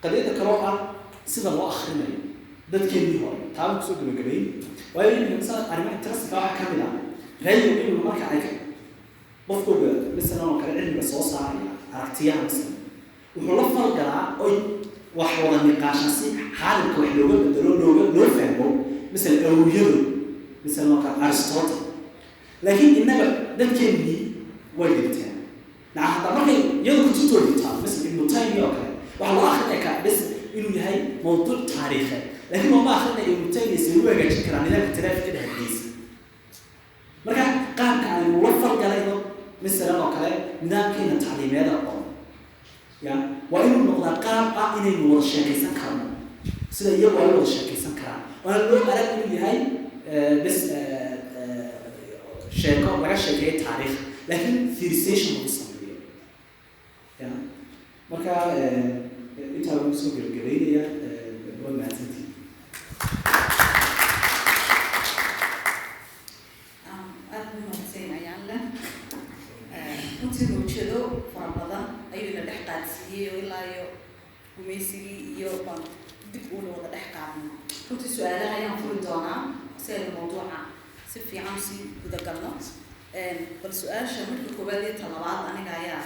qadiyada kaloo ah sida loo akhrinayo dadkeenii hore, taaba kusoo gabagabeyn. Waayo iminka masala arrimaha interestingka waxaa kamid ah raayiga imika marka ay qofkooga masalan oo kale cilmiga soo saaraya aragtiyaha, masalan wuxuu la falgalaa oy wax wada niqaashan si xaalimka wax looga bedelo, looga loo fahmo, masalan awowiyadu, masalan oo kale Aristotle. Laakiin innaga dadkeennii way dhinteen. Naca hadda markay iyadu kutubtooda dhintaan, masalan Ibnu Taymiya oo kale waxaa loo akrinaya ka bes inuu yahay mawduuc taariikheed, laakiin looma akrinaya Ibnu Taymiya sidee u hagaajin karaa nidaamka taraafikada Hargeysa. Marka qaabka aynu ula falgalayno masalan oo kale nidaamkeena tacliimeeda oo ya waa inuu noqdaa qaab ah inaynu wada sheekaysan karno sida iyagu ay wada sheekaysan karaan, waana loo arag inuu yahay bes sheeko laga sheekeeyo taariikh, laakiin theorization lagu sameeyo ya. Marka intaa lagu soo gebagabeynaya. Waa mahadsantihin. Aada u mahadsan ayaan leh. Runtii ujeedo fara badan ayuu ina dhex qaadsiiyey, oo ilaa iyo gumaysigii iyo baan dib uuna wada dhex qaadnay. Runtii su-aalaha ayaan furi doonaa si aynu mawduuca si fiican usii gudagalno. Bal su-aasha marka koowaad iyo talabaad aniga ayaa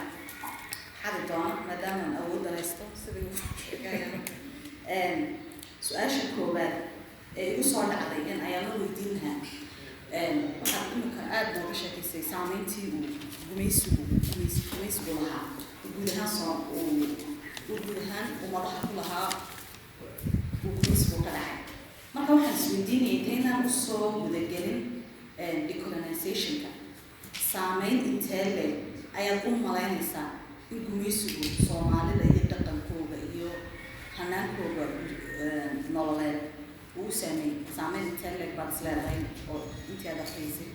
xadi doona, maadaama aan awoodda haysto sidii sheegaya. Su-aasha koowaad ee igu soo dhacday in ayaana weydiin lahaa, waxaad Aada nooga sheekaysay saameyntii uu gumaysigu lahaa, uu guud ahaan soo uu guud ahaan ummadaha ku lahaa uu gumaysigu ka dhacay. Marka waxaan isweydiinayay, intaynaan usoo gudagelin decolonizationka, saameyn intee leeg ayaad u malaynaysaa in gumaysigu Soomaalida iyo dhaqankooga iyo hanaankooga nololeed uu saameeyey? Saameyn intee leeg baad is leedahay oo intii aad akriysay?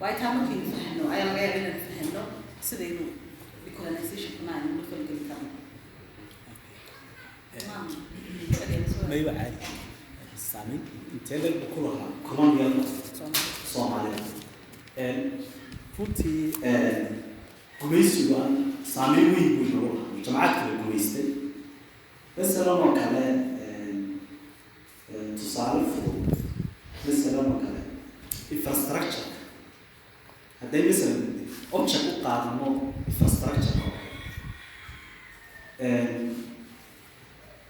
Waayo taa markaynu fahno ayaa laga yaaba inaynu fahno sidaynu decolonizationkuna aynu ula falgeli karno. May, waa caadi. Saameyn intee leeg buu ku lahaa colonialka Soomaalida? Runtii gumaysiga saameyn weyn buu inagu lahaa, mujtamacaadka la gumaystay. Masalan oo kale, tusaale fudud, masalan oo kale infrastructure, hadday masalan object u qaadano infrastructure oo kale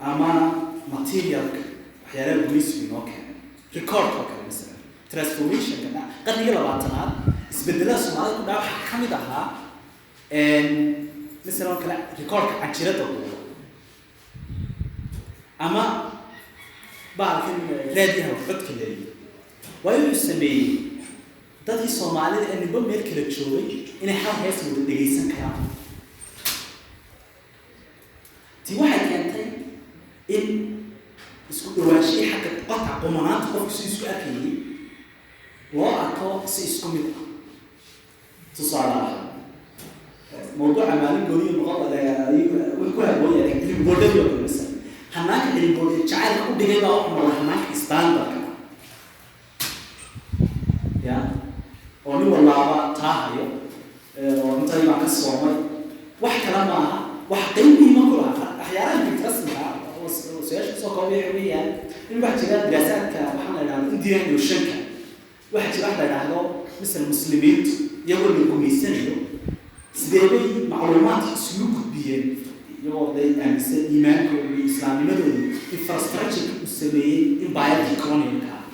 ama materialka, waxyaalaha gumaysigu inoo keenay, recordka oo kale masalan, transformationka dhac qarnigii 20aad, isbedelada Soomaalida ku dhaca waxaa ka mid ahaa masalan oo kale recordka canjirada duuba ama bahalkan raadiyaha codka leeyahay. Waayo wuxuu sameeyey dadkii Soomaalida ee ninba meel kala joogay inay hal hees wada dhegaysan karaan. Tii waxay keentay in isku dhawaanshihii xagga qofka, qumanaanta qofku si isku arkayay loo arko si isku mid ah. Tusaale ahaan, mawduuca maalin gooniyo noqon wuxuu ku habboon yahay cilmiboodhadii oo kale. Masala hanaanka cilmiboodhe jacaylka u dhigay baa wuxuu noqday hanaanka standardka ah ya, oo nin wallaaba taa hayo oo intadii baan ka soomay. Wax kale maaha, wax qayb muhiima ku lahaa waxyaalaha interestingka ah oo su-aasha kusoo koobay waxa weeyaan in wax jira diraasaadka waxaa la idhahdo Indian Oceanka, waxaa jira wax la idhaahdo misal Muslimiintu iyagoo la gumaysanayo sidee bay macluumaadka isugu gudbiyeen, iyagoo day aaminsan iimaankooda iyo islaamnimadooda. Infrastructure uu sameeyey empire colonialka ah,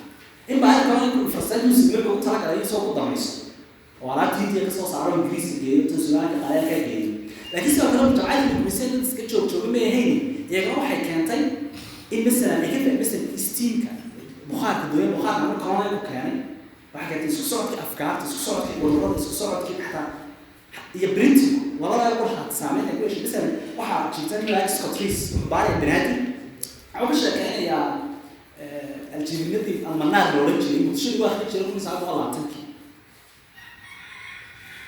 empire colonialka infrastructure uu sameeyey wuxuu u talagalay isagoo ku damayso oo alaabta Hindiya kasoo saaro, Ingiriiska geeyo, tan Suudaanka Qaaliyaanka geeyo. Laakiin sidoo kale mujtamacaadka la gumaysan dad iska joog jooga may ahayn. Iyagana waxay keentay in masalan ay ka masalan steamka, bukhaarka, dooya bukhaarka marka colonialku keenay, waxay keentay isku socodkii afkaarta, isku socodkii cudurrada, isku socodkii xataa iyo printing. Labadaa waxaa saameyn ay ku yeeshay. Masalan waxaa jirta nin lahaa Scott Reese, wuxuu baaraya Banaadir, wuxuu ka sheekeynayaa aljirinadii Almanaar la odhan jiray, Muqdisho lagu akhrin jiray 1920kii.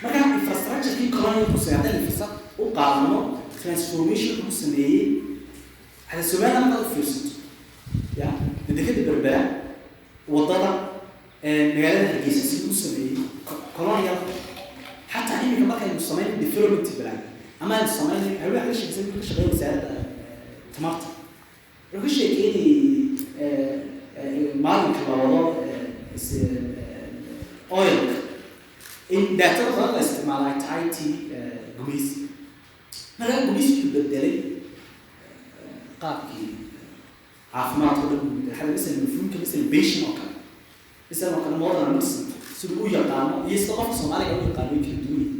Marka infrastructure-kii colonialku sameeyay, haddaynu fursad u qaadano transformation ku sameeyey xataa Somaliland, markaad u fiirsato ya dedekada Berbera, wadada magaalada Hargeysa siduu u sameeyey colonial, xataa iminka markaynu sameyn development plan ama aynu sameyn hawlaha ka sheekeysan, ka shaqeeya wasaaradda tamarta, wuxuu ka sheekeynayay maalinka la wado oilka in daatada badan la isticmaalo ay tahay tii gumaysi. Marka gumaysi wuxuu bedelay qaabkii caafimaadka o dhan buu bedelay, xataa masalan mafhuumka masalan patient oo kale, masalan oo kale modern medicine siduu u yaqaano iyo sida qofka Soomaaliga u yaqaano way kala duwan yihiin.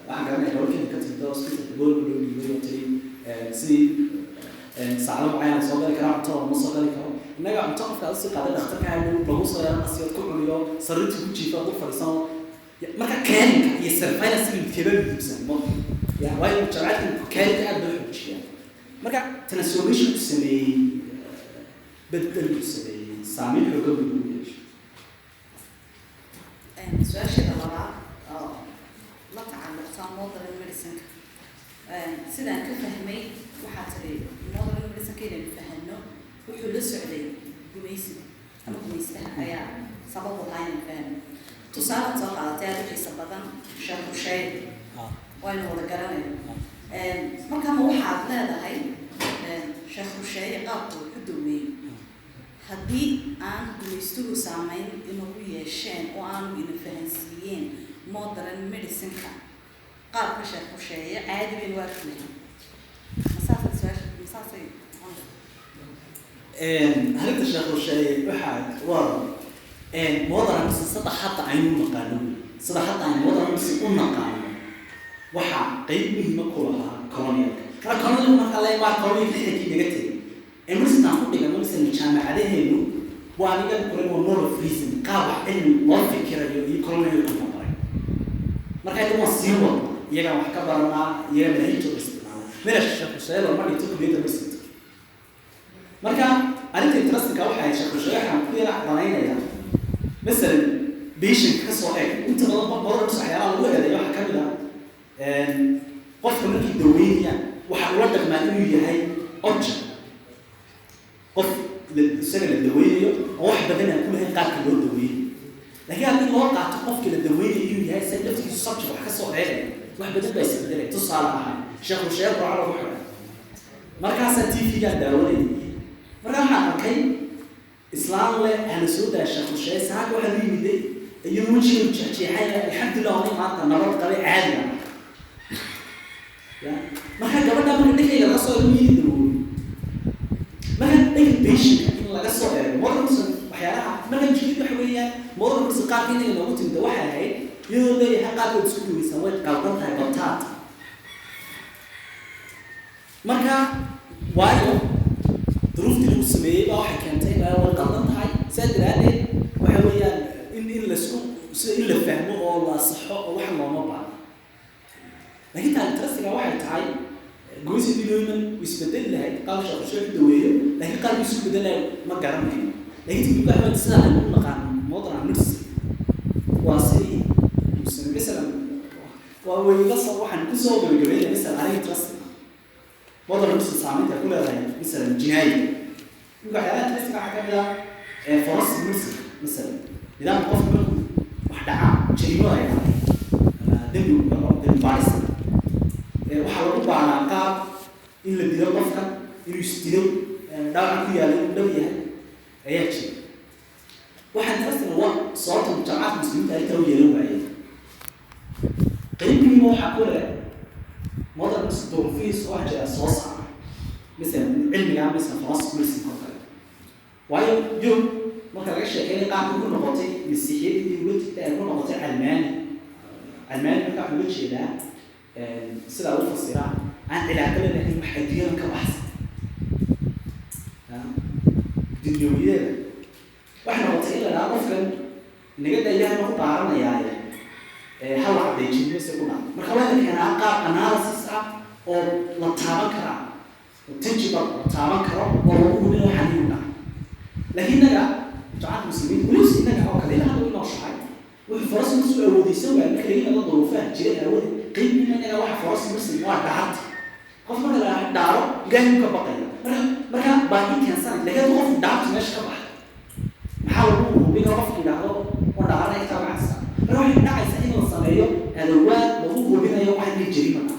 Waxaan garanaya gabar ka timid hospitalka Goolba loo dhiibay oo tiri sidii saacado mucayan soo gali karaa, cuntada ma soo gali karo. Innaga cunto qofka aad usii qaaday dhakhtarka hadhow lagu soo yaro qasiyood ku cuniyo, sariirta ku jiifa ku fadhiisano. Marka caringka iyo surveillance midkeeba muhiimsan mo ya? Waayo jaamacadka caringka aad loo xoojiyaa. Marka transformation ku sameeyey, bedel ku sameeyey, saameyn xoogan buu ugu yeeshay. Su-aasheeda labaad oo la tacalluqta modern medicine-ka, sidaan ka fahmay waxaa tiri modern medicine-ka inaynu fahanno wuxuu la socday gumaysiga ama gumaystaha ayaa sabab u ahaa inaynu fahanno. Tusaalaad soo qaadatay aada u xiisa badan, Sheekh Husheyn, waynu wada garanayno. Marka ma waxaad leedahay Sheekh Husheeye qaabku wuxu daweeyey, haddii aan gumaystuhu saameyn inagu yeesheen oo aanu ina fahansiiyeen modern medicine-ka qaabka Sheekh Husheeye, caadi baynu arki lahayn? Masaasay su-aasha masaasay noqon? Arrinta Sheekh Husheeye waxaa waa modern medicine saddex hadda aynu naqaano wey. Sida hadda aynu modern medicine u naqaano, waxaa qeyb muhiima ku lahaa colonialka. Marka colonial marka la imaa, colonial 60-kii naga tegay ee medicine aan ku dhigano, masalan jaamacadaheenu waa aniga kore, waa mode of reason, qaab wax cilmi loo fikirayo iyo colonialku na baray. Marka inagu waan sii wadna, iyagaan wax ka baranaa, iyaga manahijooda isticmaala. Mela Sheekh Hussein ma dhigto kuliyadda medicine. Marka arrinta interestingka waxay ahayd, Sheekh Hussein waxaan ku yara danaynayaa, masalan patient ka soo eeg, inta badan modern waxyaalaha lagu eedeeyo waxaa kamid ah qofka markii daweynayaan waxa ula dhaqmaa inuu yahay object, qof isaga la daweynayo oo wax badan aan ku lahayn qaabka loo daweynayo. Laakiin haddii loo qaato qofkii la daweynayo inuu yahay isaga laftigiisu subject wax ka soo eegaya, wax badan baa isbedelaya. Tusaale ahaan, Sheekh Rusheer Burco lagu xiray, markaasaa TV-gaan daawanayay. Markaa waxaan arkay islaan le hala soo daa Sheekh Rusheer, saaka waxaa lu yimiday iyadoo wejigeedu jeexjeexay, alxamdulillah, oday maanta nabad qabay, caadiga ya. Marka gabadha marka dhankayga laga soo eego miyidi dawoobay. Marka dhanka patientka in laga soo eego modern medicine, waxyaalaha marka mushkiladu waxa weeyaan, modern medicine qaabka inaga noogu timida waxay ahayd iyadoo leeyahay qaabkood isku duweysan way qaldan tahay bataat. Marka waayo duruuftii lagu sameeyey baa waxay keentay in way qaldan tahay. Saa daraaddeed waxa weeyaan in laisku sida in la fahmo oo la saxo oo wax looma baahno. Laakiin taa interestinga waxay tahay, goysi dilooyman way isbedeli lahayd qaab Sheekh Sheekh u daweeyo, laakiin qaabku isu bedelayo ma garanayno. Laakiin tibka waxa sida aynu u naqaano modern medicine waa sidii masalan waa weyla soo waxaan kusoo gabagabeynaya. Masalan aniga interesting modern medicine saameynta ku leedahay, masalan jinaayi, imika waxyaalaha interesting waxaa kamid ah forensic medicine. Masalan nidaamka qofka markuu wax dhacaa, jariimo ay dhacday ama dembi uu galo, dembi baarista waxaa lagu baaraa qaab in la dilo qofka, inuu isdilo, dhaawaca ku yaallay inuu dhab yahay ayaa jira. Waxaa interesting waa sababta mujtamacaadka muslimiinta arrintaa u yeelan waayeen. Qeyb muhiima waxaa ku leh modern duruufihiis oo waxaa jira soo saara, masalan cilmiga, masalan forensic medicine oo kale. Waayo Yurub marka laga sheekeynay qaabka ku noqotay masiixiyadii uga jirta ay ku noqotay calmaani. Calmaani marka waxaan uga jeedaa sidaa u fasiraan aan cilaaqo la lahayn wax adduunyada ka baxsan, dunyawiyeeda. Waxay noqotay in la dhaha qofkan inaga daa, Ilahay ma ku dhaaranayaaye, ha la caddeejiyo se ku dhaca. Marka waa la keenaa qaab analysis ah oo la taaban karaa, oo tangible, la taaban karo oo lagu hubin waxaan inuu dhaca. Laakiin innaga mujtamacaadka muslimiin weliba innaga oo kale ilaa hadda way nooshahay, wuxuu forensic soo awoodeysan waaya marka laga yimaado duruufaha jira awoode. Qeyb muhiim innaga waxa forensic medicine waa dhaarta. Qof marka la dhaaro, Ilaahay uu ka baqaya. Marka baahi keensanay. Laakiin hadduu qofku dhaartu meesha ka baxa, maxaa lagu hubin karo qofku yidhaahdo waa dhaaranaya taa macasa? Marka waxay dhacaysaa in la sameeyo adawaad lagu hubinayo waxa inay jariima dhaco.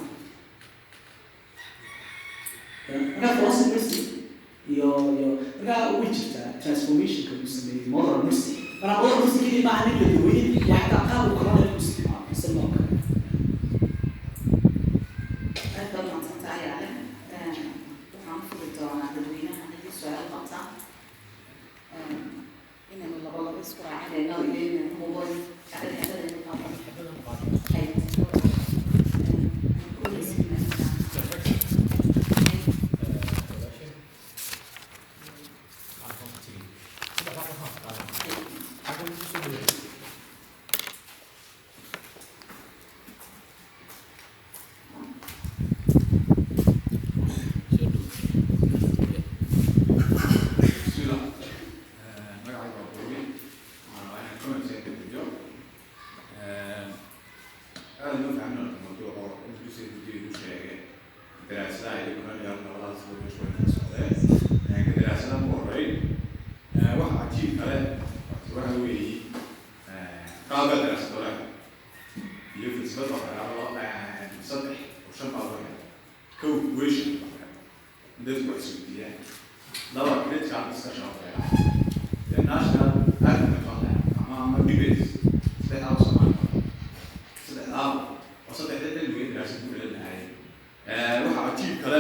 Marka forensic medicine iyo marka way jirtaa transformationka uu sameeyey modern medicine. Marka modern medicine keliya maaha nin la daweeyey, waa xataa qaab uu kalona inuu isticmaalo isaga oo kale. Aad baad mahadsantahay, Ale. Waxaan furi doonaa dadweynaha haddii su-aal qabta, inaynu laba laba isku raacinayno iyo inaynu hubo xabad xabad aynu qaadano. Hay. Bismillah. Magacayga waa Boobi. Waxaan rabaa inaan comment ka bixiyo. Aad loo fahmin mawduuca oo intuu gudiga ku sheegay daraasadaha iyo colonial labadaas oo meesha way kala socdeen. Ka daraasadaha ku horey, waxa cajiib kale waxa weeye qaabka daraasad hore iyo falsafada waxyaalo saddex oo shan baa loo helay. Kow, question baa loo helay, dadku wax isweydiiyaan. Laba, critical discussion of the national argument on that ama debates. Saddexdaa Soomaali saddexdaa oo saddexda cilmiga daraasad ku filan lahayd. Waxa cajiib kale,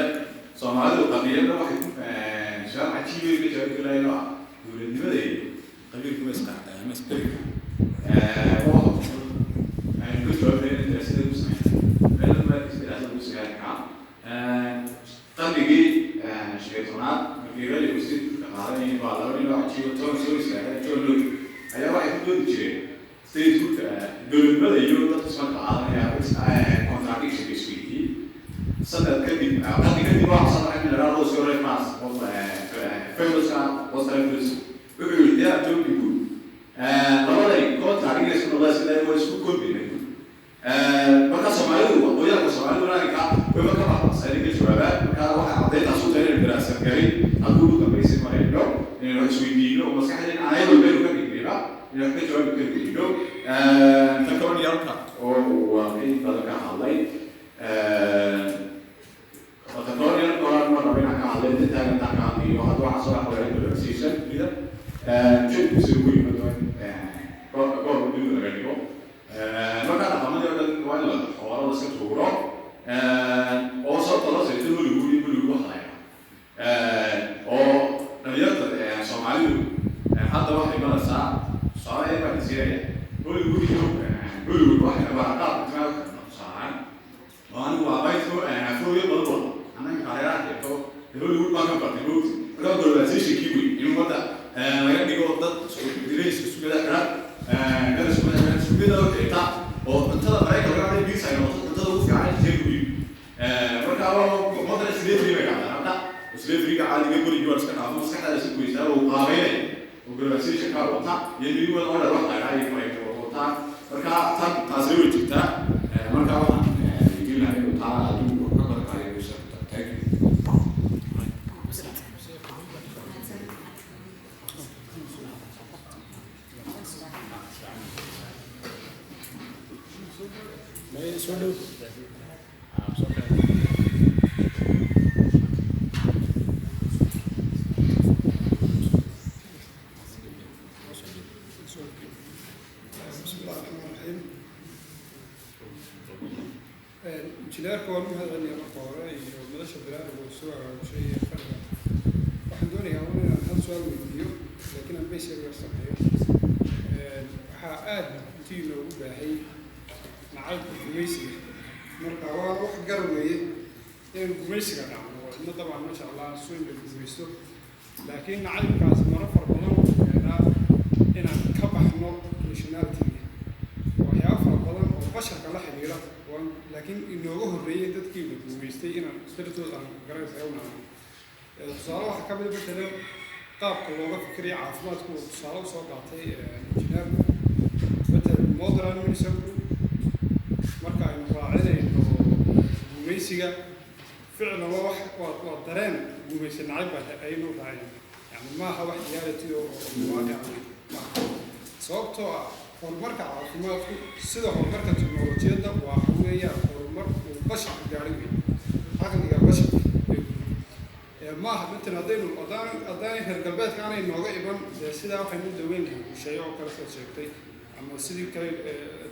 Soomaalidu qadiyadda waxay ku su-aal cajiibay ka jawaabi karayeen oo ah dowladnimada iyo qabiilku ma isqari. Waa doodi jireen statehoodka, dowladnimada iyo dadka isma kala qaadanaya, contradiction bay isku yihiin. Sanad kadib, qarni kadib, waxaa soo baxay in la Rousseau Reference of famouska Rousseau wuxuu yidhi they are talking good, labaday contradiction isku noqdaan sida waa isku kordhinay. Marka Soomaalidu, aqoonyahanka Soomaalidu arrinka wayba ka baxsan ka jawaabaan. Marka waxay caddayntaas u tahay inaynu daraasad garin haddii ugu dambeysay marayno inaynu wax isweydiino oo maskaxdeena ayadoo baynu ka dhignayba inaynu ka jawaabi kari weyno. Ta colonialka oo uu in badan ka hadlay, ta colonialka hore ma rabo inaan ka hadlay, inta taagantaan ka hadlayo. Hadda waxaa soo baxaya globalization dunida ujeedkiisa ugu yimaado goor dunida laga dhigo. Marka dhaqamadii oo dhan waa in la xoolo la iska tuuro oo sababta loo sayto Hollywood iyo Hollywood waxa la oo dhalinyarta Soomaalidu hadda waxay maraysaa. Tusaale baan siinaya, Hollywood iyo Hollywood waxay waa qaabka timaa tusaalaan oo anigu waa bayto afooyo badan wada annaga kareeraha xigto Hollywood baan ka bartay moogti. Marka globalization-kii wey in ummadda laga dhigo dad dirays isku mid xiran, dad isku mid xiran, isku mid oo xigta, oo cuntada Maraykanka laga cunay pizza ay noqoto cuntada ugu fiican ee jeegu. Marka waa ummadana slavery bay dhacdaa. Hadda slavery-ga caadiga gurigii waa iska dhaafo, maskaxdaada iska goysaa oo qaabeynaya oo globalization ka wata iyo new world order wax la dhahay Maraykanka wataan. Marka tan taasina way jirtaa. Marka waxaan weydiin lahaa inuu taa hadduu ka badan karayo. Thank you. Soo dhow. بسم الله الرحمن الرحيم. Injineerka waan u mahadcelinayaa marka hore iyo madasha barnaamijka uu soo abaabushay ee fadhiga. Waxaan doonayaa un inaan hal su-aal weydiiyo, laakiin aan bays yar yar sameeyo. Waxaa aada intii noogu baahay nacaybka gumaysiga. Marka waa wax gar weeye inaynu gumaysiga dhacno oo cidna dabcan ma jeclaa so in la gumaysto, laakiin nacaybkaas maro fara badan wuxuu keenaa inaan ka baxno nationality, waxyaabo fara badan oo basharka la xiriira waan laakiin inooga horreeyey dadkii la gumaystay inaan dartood aan garanaysa u nacno. Tusaale waxaa ka mid a matalan qaabka looga fikiraya caafimaadku uu tusaale usoo qaatay injineerku. Matalan modern medicine marka aynu raacinayno gumaysiga, ficlan waa wax waa dareen gumaysi nacayb baa aynu raacin, yani maaha wax reality oo waaqic maaha, sababtoo ah horumarka caafimaadku sida horumarka teknolojiyadda waa weeyaan horumar uu basharka gaadhay wey, caqliga basharka ee maaha. Matalan haddaynu haddaan haddaanay reer galbeedka aanay nooga iman, dee sidaa waxaynu u daweyn lahayn bulshayo oo kale sidaad sheegtay ama sidii kale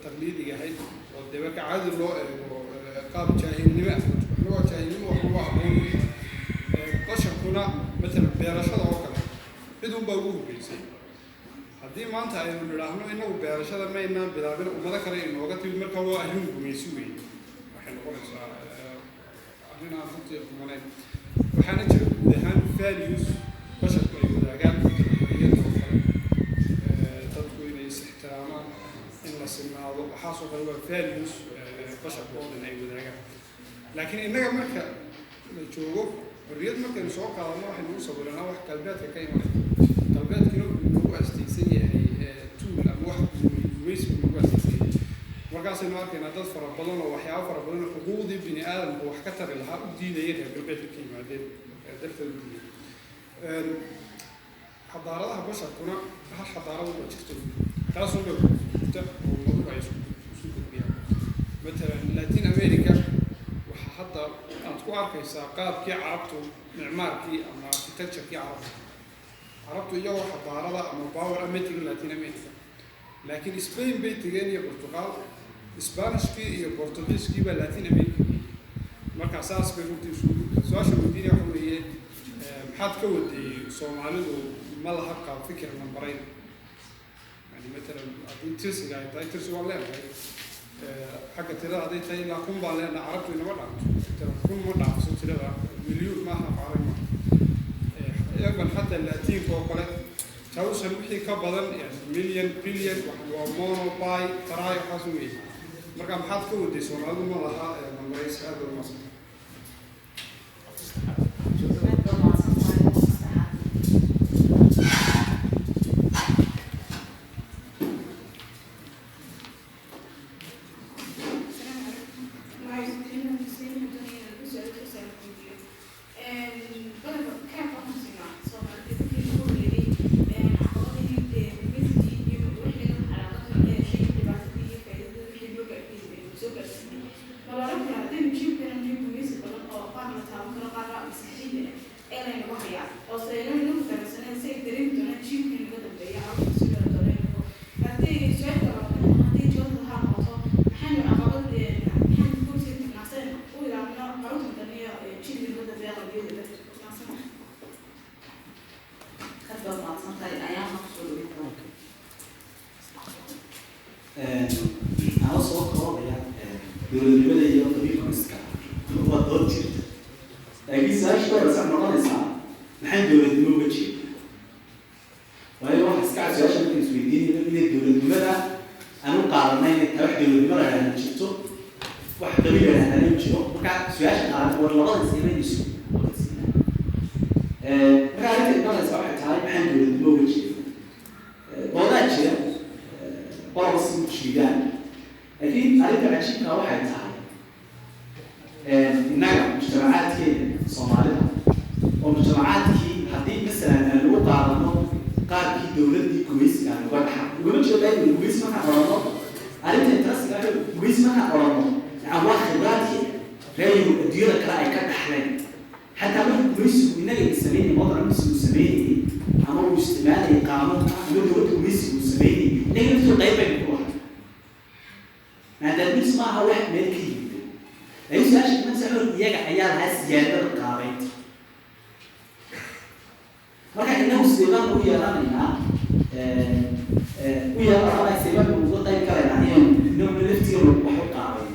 taqliidiga ahayd oo dee marka caadi loo eego qaab jaahilnimo ah. Waxna waa jaahilnimo, waxna waa aqoon wey. Basharkuna matalan beerashada oo kale cid unbaa ugu horreysay. Haddii maanta aynu nidhaahno inagu beerashada maynaan bilaabin, ummado kale inooga timid, marka waa arrin gumaysi weeye, waxay noqonaysaa arrin aan runtii qumanayn. Waxaana jira guud ahaan values basharku ay wadaagaan, xorriyadda oo kale, dadku inay is ixtiraamaan, in la sinaado, waxaasoo kale waa values basharku oo dhan ay wadaagaan. Laakiin innaga marka la joogo xorriyad markaynu soo qaadano, waxaynu u sawiranaa wax galbeedka ka imanaya. Galbeedkina wuxuu noogu astaysan yahay tool ama wax gumaysigu noogu astaysan yahay. Markaasaynu arkaynaa dad fara badan oo waxyaabo fara badan oo xuquuqdii bini aadamka wax ka tari lahaa u diidaya reer galbeedka ka yimaadeen darteed u diidaya. Xadaaradaha basharkuna hal xadaarad waa jirto, taasoo baa jirta oo ummaduhu ay isku gudbiyaan. Matalan Latin America waxaa hadda aad ku arkaysaa qaabkii Carabtu, micmaarkii ama architecture-kii Carabta. Carabtu iyagoo xadaarada ama power ama tegin Latin America, laakiin Spain bay tegeen iyo Portugal. Spanishkii iyo Portugiiskii baa Latin America geeyey. Marka saas bay runtii isu. Su-aasha weydiinaya waxa weeye, maxaad ka waday Soomaalidu ma laha qaab fikir nambarayn? Yani matalan haddii tirsiga ay tahay, tirsi waan leenahay. Xagga tirada hadday tahay ilaa 1000 baan leenahay. Carabtu inama dhaafto, matalan 1000 ma dhaafso tirada, milyuun maaha, carab maaha. Iyagan xataa Laatiinka oo kale Thousand wixii ka badan, yani million, billion, waa mono, bi, tri, waxaas weeye. Marka maxaad ka waday Soomaalidu ma laha numberaysi? Aad baa umahadsan. Aad baa mahadsan tahay, saddexaad. السلام عليكم. معي محمد حسين الدنيا سؤال سؤال فيديو بدل كان فهم سمع صومالي في كل عقباتي مثلي وحنا علاقتنا شيء اللي بعد فائدة في لوكا في سوق. ما بعرف هذا نجيب كنا نجيب ميز بدل أو قارن تعاون كنا قارن مسكين إلى نوحيا أو سيلنا نوح مثلا سيدرين دونا نجيب كنا قدام بيع أو سوق دونا. هذه سؤال هذه جوز ها نقطة maxaynu caqabad maxaynu ku sii ganacsan u ilaalino carruurta daniya jiilka uga dambeeya qalbiyadooda ganacsan? Aad baa mahadsan tahay, ayaan kusoo dhawin. Aan soo koobaya dowladnimada iyo qabiilka iska waa dood jirta, laakiin su-aasha hore sax noqonaysaa: maxay dowladnimo uga jeeda? Waayo waxa iska cad su-aasha markaan isweydiinayno inay dowladnimada aan u qaadanay inay tahay wax dowladnimo la yidhahda jirto, wax qabiil la yidhahda jiro. Marka su-aasha qaadan war labada isiiman isu. Marka arrinta imanaysa waxay tahay: maxay dowladnimo uga jeeda? Doodaa jira, qolaba si u jiidaan, laakiin arrinta cajiibka waxay tahay innaga mujtamacaadkeena Soomaalida oo mujtamacaadkii haddii masalan aan lagu qaadano qaabkii dowladdii gumaysiga aan uga dhaxa ugama jeedo in gumaysi markaan odhano, arrinta interestiga ah gumaysi markaan odhano, yani waa khibraadkii reer adduunyada kale ay ka dhaxleen. Xataa marka gumaysigu innaga ay sameynay, modern gumaysigu uu sameynayay ama uu isticmaalayay qaanuunka ama dowladda gumaysigu uu sameynayay, innaga laftuu qayb baynu ku lahay, maadaama maaha wax meel ka yimid. Laakiin su-aasha iman saxoon iyaga ayaa lahaa siyaadada qaabeynta. Marka innagu sidee baan u yeelanaynaa, u yeelanaa, sidee baan uga qayb galaynaa inaynu inaguna laftigeenu wax u qaabayn?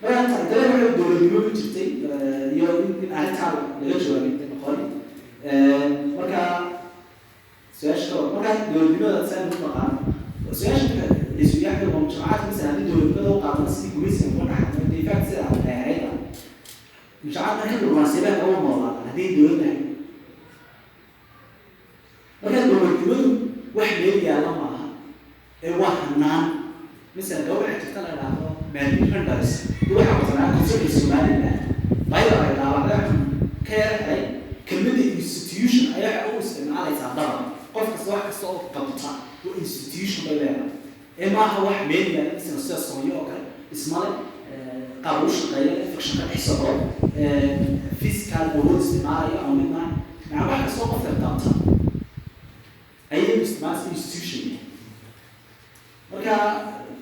Marka dareen waxay dowladnimo ku jirtay iyo in arrintaa laga jawaabay noqon. Marka su-aasha kale, marka dowladnimada saan u naqaan, su-aasha isuyaxda waa mujtamacaadka masalan haddii dowladnimada u qaadana sidii gumaysiga uga dhaxalnay, in fact sida ay ahayd mujtamacaad marka dhulmaansiibaa uga noolaada haddii dowlad ahayd. Marka dowladnimadu wax meel yaalla maaha ee waa hanaan. Masalan gabadh waxaa jirta la idhaahdo Mary Renders, waxaa qabsanaa constitution Somaliland bayda ay dhaawacday, ka yar helay kelmadda institution ayaa waxay u isticmaalaysaa dabar qof kasta wax kasta oo qabta oo institution bay leedahay ee maaha wax meel yaalla. Masalan sida Soonya oo kale ismale qaab u shaqeeya, fiction ka dhex socdo, fiscal awood isticmaalayo ama mid maaha, macnaa wax kasta oo qofka qabta ayay isticmaalaysa institution yahay. Marka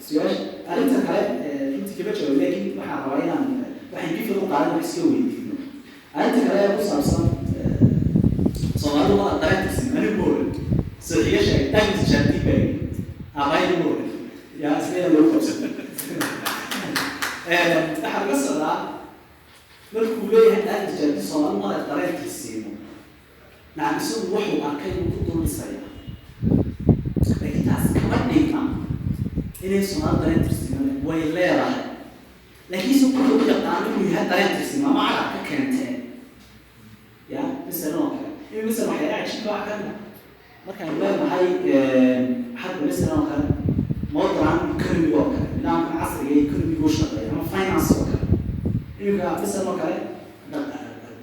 su-aasha arrinta kale runtii kama jawaab, laakiin waxaan rabaa inaan waxaan gifin u qaadan wax iska weydiino. Arrinta kale ee ku saabsan Soomaalidu mada dareentirsin, anigu ma oran, soo xiga sheegay tagis shanti bay abayna ma oran yaa isna lagu qabsan. Waxaa laga socdaa markuu leeyahay tagis shanti Soomaalidu mada dareentirsiimo, nacam, isagu wuxuu arkay inuu ku dul dhisaya, laakiin taas kama dhigna inay Soomaali dareen tirsiimo way leedahay. Laakiin isagu wuxuu u yaqaano inuu yahay dareen tirsiimo ama carab ka keenteen ya masalan oo kale in masalan waxyaalaha cajiibka wax ka mid ah markaan leenahay hadda masalan oo kale modern economy oo kale, nidaamka casriga ee economy u shaqeeya ama finance oo kale, iminka masalan oo kale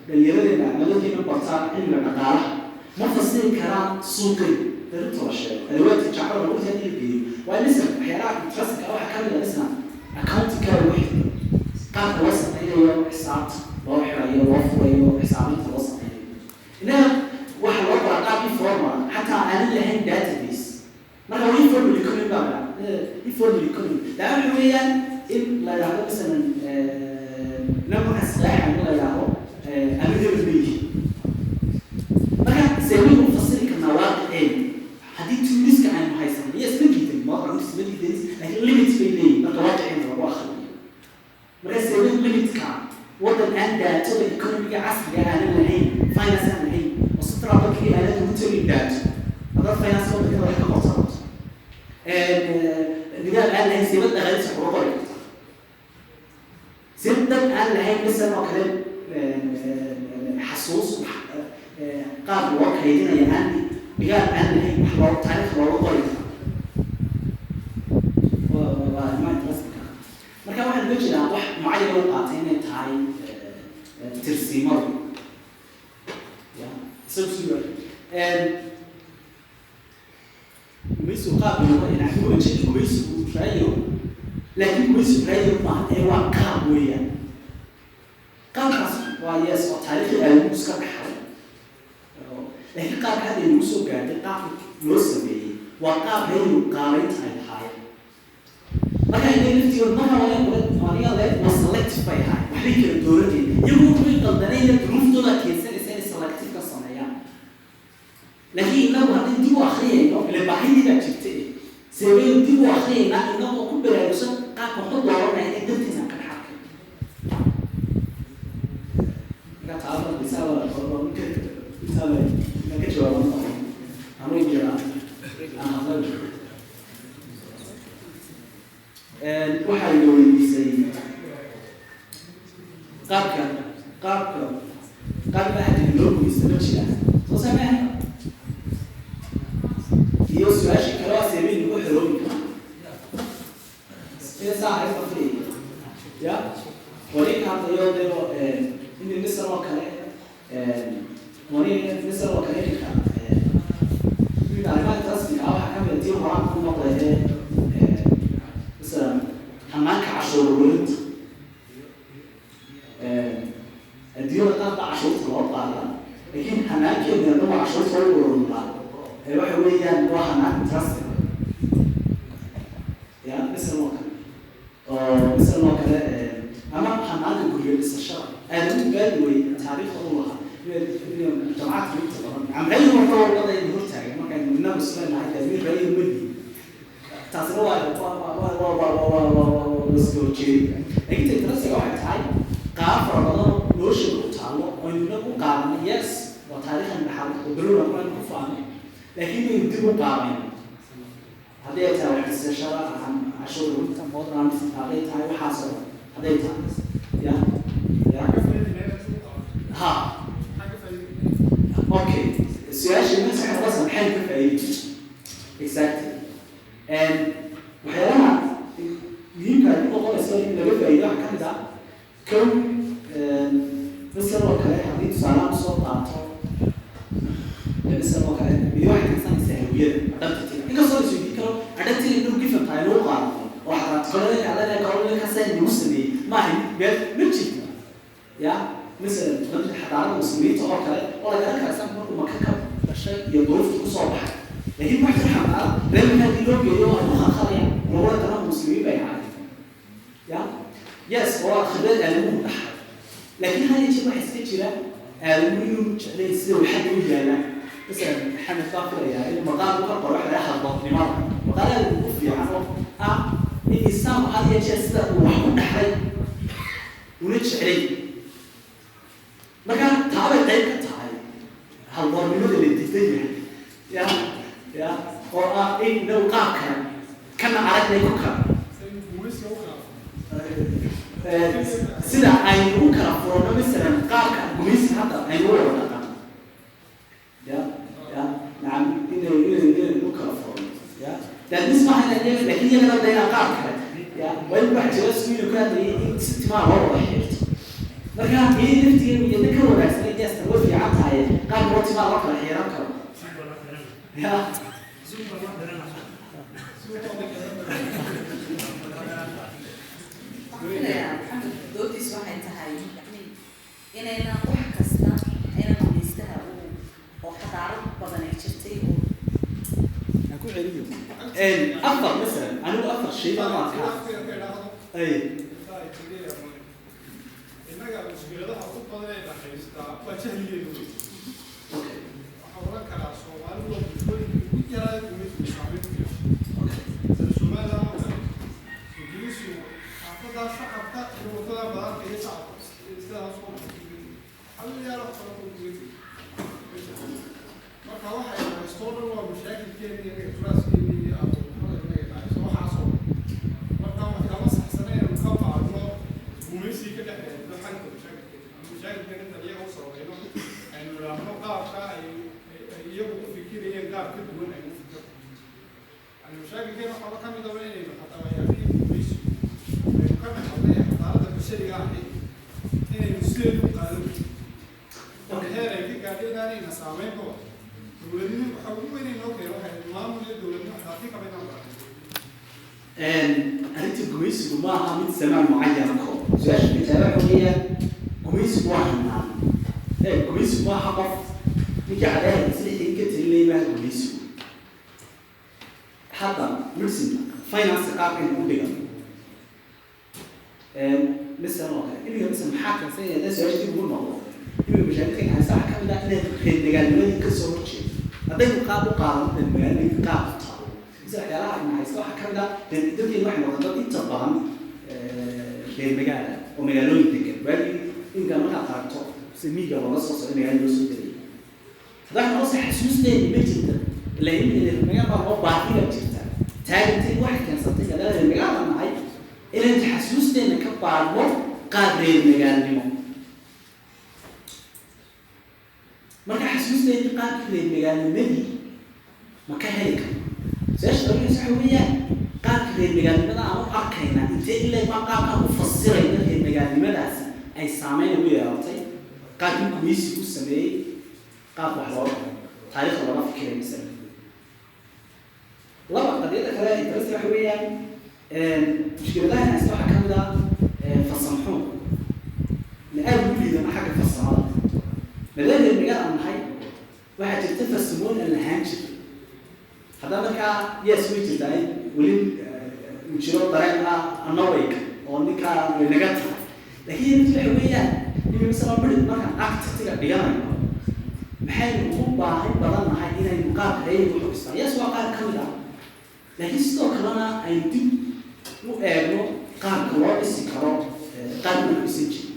dhalinyaradeenna ama dadkeena bartaa cilmiga dhaqaalaha ma fasiri karaan suuqay darintoo la sheego adawaadka jacfar lagu taa in la geeyo. Waa masalan waxyaalaha interestingka waxaa ka mid ah masalan accountingka wixii qaabka loo sameynayo, xisaabta loo xirayo, loo furayo, xisaabinta loo sameynayo, innaga waxa loo qoraa qaab informal, xataa aanan lahayn database. Marka waa informal economy baa la informal economy taa waxa weeyaan in la yidhaahdo masalan inaga markaan saxeexan in la yidhaahdo ama hebel ma yihin. Marka seewaynu u fasiri karnaa waaqiceen haddii toolska aynu haysano? Iyo isma diidan modern isma diidan, laakiin limit bay leeyihin marka waaqiceen lagu akhriyo. Marka seeway limitka waddan aan daatada economiga casriga aanan lahayn, finance aan lahayn, oo central bankiga aanan ugu tegin daato. Finance waddanka wax ka qorta rabto, nidaam aan lahayn seebad dhaqaalisa wax uga qori kartaa? See dad aan lahayn masalan oo kale xasuus qaab loo kaydinaya, aan dhigaal aan lahayn, wax loo taariikh looga qori karaa? Waa arrimaha interestingka. Marka waxaan uga jeedaa wax mucayan u qaatay inay tahay tirsiimadu ya isagu si gumaysigu qaab noqon yani uga jeeda gumaysigu raayo, laakiin gumaysigu raayo maaha ee waa qaab weeyaan. Qaabkaas waa, yes, oo taariikhii aadamuhu iska dhaxlay, laakiin qaabka hadda inagu soo gaadhay, qaabka loo sameeyey waa qaab reeyo qaabaynta ay lahaayeen. Marka inay laftigooda marka aniga le waa selective bay ahaay, waxbay kala dooranayeen iyagoo way qaldanayna, duruuftooda keensanaysa inay selective ka sameeyaan. Laakiin inagu haddii dib u akriyayno, ile baahidii baa jirta, seebaynu dib u akriyaynaa inagoo ku baraarugsan qaabka waxu dooranaya inay dartiisaan ka dhex arkay. Marka taaba isaaba isaaba ka jawaaban anugu jiraa aan hadlay. Waxaa ina weydiisay qaabka ahdiga loo geysta ma jiraan, soo sameeha, iyo su-aashii kale waa seebay lagu xoroobi karaa sida saa ahayd baan filaya. Ya wali ka hadlayo dee in misal oo kale, wali misal oo kale iminka arrimaha rasmiga ah waxaa kamid a tii horaan ku noqday ee masalan hanaanka cashuur ururinta. Adduunyada qaar baa cashuurta loo qaadaa, laakiin hanaankeena anagu cashuurta u ururinaa waxa weeyaan waa hanaan trust ya misal oo kale oo misal oo kale ama hanaanka guryo dhisashada aadamu gaadi wey taariikhda u lahaa jamacadka inta badan camrayi marka wadada aynu hortaagan markaynu inagu isleenahay daadmiin rayi madiin, taasina waa iska horjeedi. Laakiin ta interestingga waxay tahay qaab fara badan oo nolosheeda u taallo oo aynu inagu u qaadanay, yes, waa taariikhan dhaxal oo berona aynu ku faanay, laakiin baynu dib u qaabayno haddii ay tahay wax dhisashada, cashuur ururinta modern hadday tahay, waxaas oo dhan hadday tahay ya ha. Okay, su-aasha imanaysa waxay noqonaysaa maxay ka faa'iidi exactly. Waxyaalaha muhiimka ay ku noqonayso in laga faa'iido waxaa kamid ah kow, masalan oo kale haddii tusaalahan usoo qaato, masalan oo kale midi waxay keensanaysaa hawiyada identity. Inkastoo la isweydiin karo identity inuu given tahay lagu qaadano oo xataa colonial colonialkaasa nagu sameeyey, maaha meel ma jirto ya. Masalan xadaarada muslimiinta oo kale oo la garan kara islaamka markuu Maka ka dhashay iyo duruufta kusoo baxay, laakiin wax jir xamaarad reer Maka haddii loo geeyo ay ku khalkhalayaan lagula dana muslimiin bay ahaayeen ya. Yes, oo khibrad aadamuhu dhaxlay, laakiin had iyo jeer waxa iska jira aadamuhu inuu jeclayn sida uu xagga u yaalaan. Masalan Maxamed baa filayaa inuu maqaal u ka qoro waxa laga hadloodnimada, maqaal aad ugu fiican oo ah in insaanku had iyo jeer sida uu wax ku dhaxlay una jeclay. Marka taabay qayb ka tahay haldoornimada la diidan yahay ya oo ah in inagu qaab kale kana aragnay ku kala sida aynu u kala furano, masalan qaabka gumaysi hadda aynu u wada dhaqano ya nacam inay u kala furano ya. That means maaha inaan iyaga, laakiin iyagana da inaan qaab kale ya waa in wax jira isku inuu ka hadlayay in si timaha loo wada xirto. Marka iyadii laftigeedu iyadna ka wanaagsanay, deestan way fiican tahay qaab loo timaha loo kala xiiran karo ya. Waxaan filayaa Maxamed doodiis waxay tahay yacni inaynan wax kasta aynan gumaystaha uu oo xadaarad badan ay jirtay oo Aan ku celiyo afar, masalan anigu afar shay baan u arkaa ay Innaga mushkiladaha ugu badan ee dhaxaystaa waa jahligeedu wey. Waxaan oran karaa Soomaalidu waa bulshooyinka ugu yaraa gumaysigu saameyn ku yeeshay. Sida Somaliland oo kale, Ingiriisku xaafadaa shacabka iyo wadada badanka iyo shacabka sidaas oo waxaa yaala wax kale oo gumaysiga. Marka waxay haystoo dhan waa mashaakilkii. Mashaakilkeena waxaaba ka mid aba inaynu xataa waxyaabihii gumaysigu aynu ka dhaxalnay ee xadaaradda bashariga ahayd inaynu sideedu u qaadan oo heer ay ka gaadhay inaanayna saameynba. Dowladnimo waxa ugu weyn inoo keeno waxay maamul iyo dowladnimo xataa kaba inaan baran. Arrinta gumaysigu ma aha mid zamaan mucayan ko. Su-aasha kitaaba waxa weeyaan, gumaysigu waa hanaan. Gumaysigu ma aha qof ninkii cadaahadka sidii ka talinayay maaha gumaysigu. Hadda medicine, finance, qaabkan u dhigan misalan oo kale, iminka misal maxaa keensanaya haddaan su-aasha dib ugu noqdo? Iminka mashaakilka haysta waxaa kamid ah inaad reer magaalnimadii kasoo horjeedo. Haddaynu qaab u qaadano reer magaalnimadii, qaab u taalo mise waxyaalaha ayna haysta waxaa kamid ah dadkeenu waxay noqdeen dad inta badan reer magaala oo magaalooyin degan. Waagii iminka markaad aragto si miyiga looga soo socdo, magaalada loo soo gelaya, hadda waxay noqonaysaa xasuusteeni ma jirta. Ilaa iminka reer magaal baa loo baahiga jirta taagantay. Waxay keensatay maadaama reer magaal aan nahay inaynu xasuusteena ka baadhno qaab reer magaalnimo. Marka xasuusteeni qaabkii reer magaalnimadii ma ka heli karno? Su-aasha dabiicisa waxa weeyaan, qaabka reer magaalnimada aan u arkayna intee ilaa baa qaabkaan u fasirayna reer magaalnimadaasi ay saameyn ugu yeelatay qaabkii gumaysigu u sameeyey, qaabka wax loo taariikhda looga fikiray masala. Laba, qadiyada kale interest waxa weeyaan, mushkiladaha haysta waxaa kamid ah farsamo xumo na aada ugu liidano xagga farsamada. Maadaama reer magaal aan nahay, waxaa jirta farsamooyin aan lahaan jirin. Haddana markaa yes, way jirtaa in weli uu jiro dareen ah anawayka oo ninkaa way naga tahay, laakiin mid waxa weeyaan imi masala midhid markaan architectiga dhiganayno, maxaynu ugu baahi badan nahay inaynu qaabka reeyga wax u dhistaan? Yes, waa qaab ka mid ah, laakiin sidoo kalena aynu dib u eegno qaabka loo dhisi karo, qaabka loo dhisan jiro.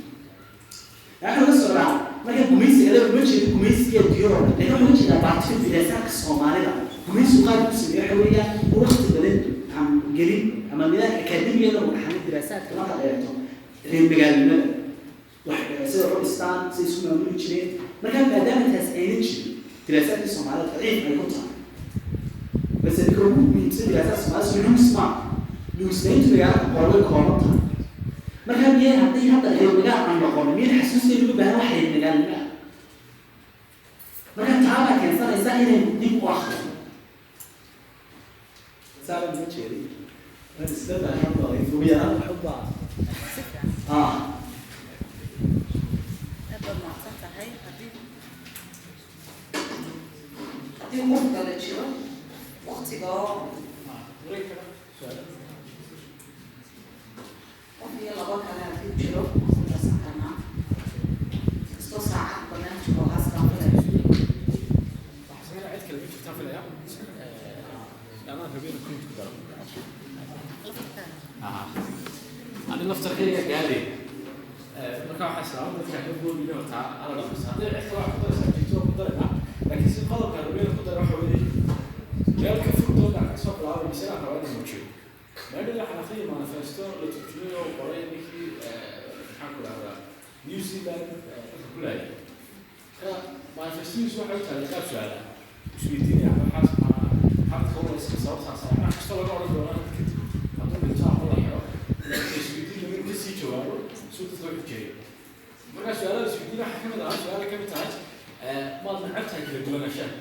Waxaa la socdaa marka gumaysiga adaga uma jeedo gumaysiga adduunyada oo dhan, laakiin waxaan uga jeedaa baartiga diraasaadka Soomaalida. Gumaysigu qaabka u sameeyo waxa weeyaan waqti badan aan gelin ama nidaamka akaademiyada uu dhaxalay diraasaadka. Markaad eegto reer magaalnimada, wax sida u dhistaan, sida isu maamuli jireen, marka maadaama taas ayna jirin, diraasaadkii Soomaalida daciif ay ku tahay. Base ninka ugu muhiimsan diraasaadka Soomaalida Lewis ma Lewisnayntu magaalada qoray way kooban tahay. Marka miyay haddii hadda reer magaal aan noqono, miyay xasuusteenu uga baahan wax reer magaalnimo ah? Marka taabaa keensanaysa inaynu dib u akrino. Saa uma jeeday, waan isla baahan ugu yaraan wax u baahan. Si fiican. Ah. Aad baad mahadsan tahay. Haddii qof kale jiro waqtigoo qof iyo labo kale haddii jiro, ku darsan karnaa, kastoo saacad barnaamijka oo haas baan filayo. Cid kale ma jirtaan filaya. Anaa rabay inaan comment ku daro. Ani laftarkayga gaadhay. Marka waxaa islaama dadka ka boodina horta ala dhamaysa. Haddii cid kale wax ku daraysaa jirto, waa ku daraynaa, laakiin si qodobka rabay inaan ku daro waxa weeye meel ka fog doonta ka soo bilaabay mise aan rabaa inaan muujiyo. Meedha waxaan akhriyay manifesto la turjumay oo qoray ninkii, maxaan ku dhahdaa, New Zealand dadka ku laayay. Marka manifestadiisu waxay u tahay qaab su-aala isweydiinaya, waxaas maxaa dadka u laysa sababtaas ah, wax kastoo laga odhan doonaa kadib hadduu dhinto ama la xiro, isweydiin inuu kasii jawaabo suu dadka u xujeeyo. Marka su-aalaha isweydiin waxaa kamid ahaa su-aala kamid tahay, maad necab tahay kala duwanaanshaha?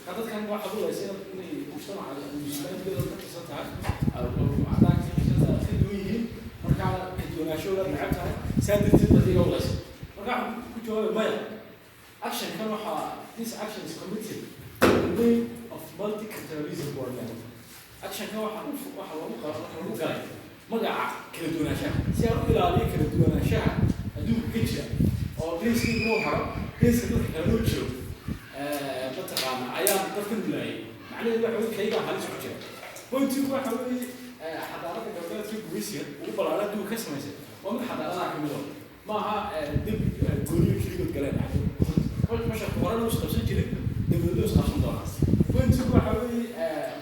Marka dadkan waxaad u laysa inay mujtamaca New Zealand ka tirsan tahay, cadaanka ka tirsan tahay, ka duwan yihiin, markaa ka duwanaanshahoodaad necab tahay, saa darteed baad iyaga u laysa. Marka waxaan ku jawaabay maya. Action kan waxaa, this action is committed in the name of multiculturalism worldwide. Action kan waxaa lagu qaba, waxaa lagu galay magaca kala duwanaanshaha, si aan u ilaaliyo kala duwanaanshaha adduunka ka jira oo racekii loo haro, raceka dadka kale loo jiro, mataqaana ayaa dadka nulaayay. Macnaheedu waxa weye kaygaa halis ku jira. Pointigu waxa weeye, xadaaradda galbeedka gumaysiga ugu ballaaran adduunka ka samaysay waa mid xadaaradaha ka mid oo maaha dembi gooniyo keligood galeen. Masharka horena u isqabsan jiray, dowladda isqabsan doonaa. Pointigu waxa weeye,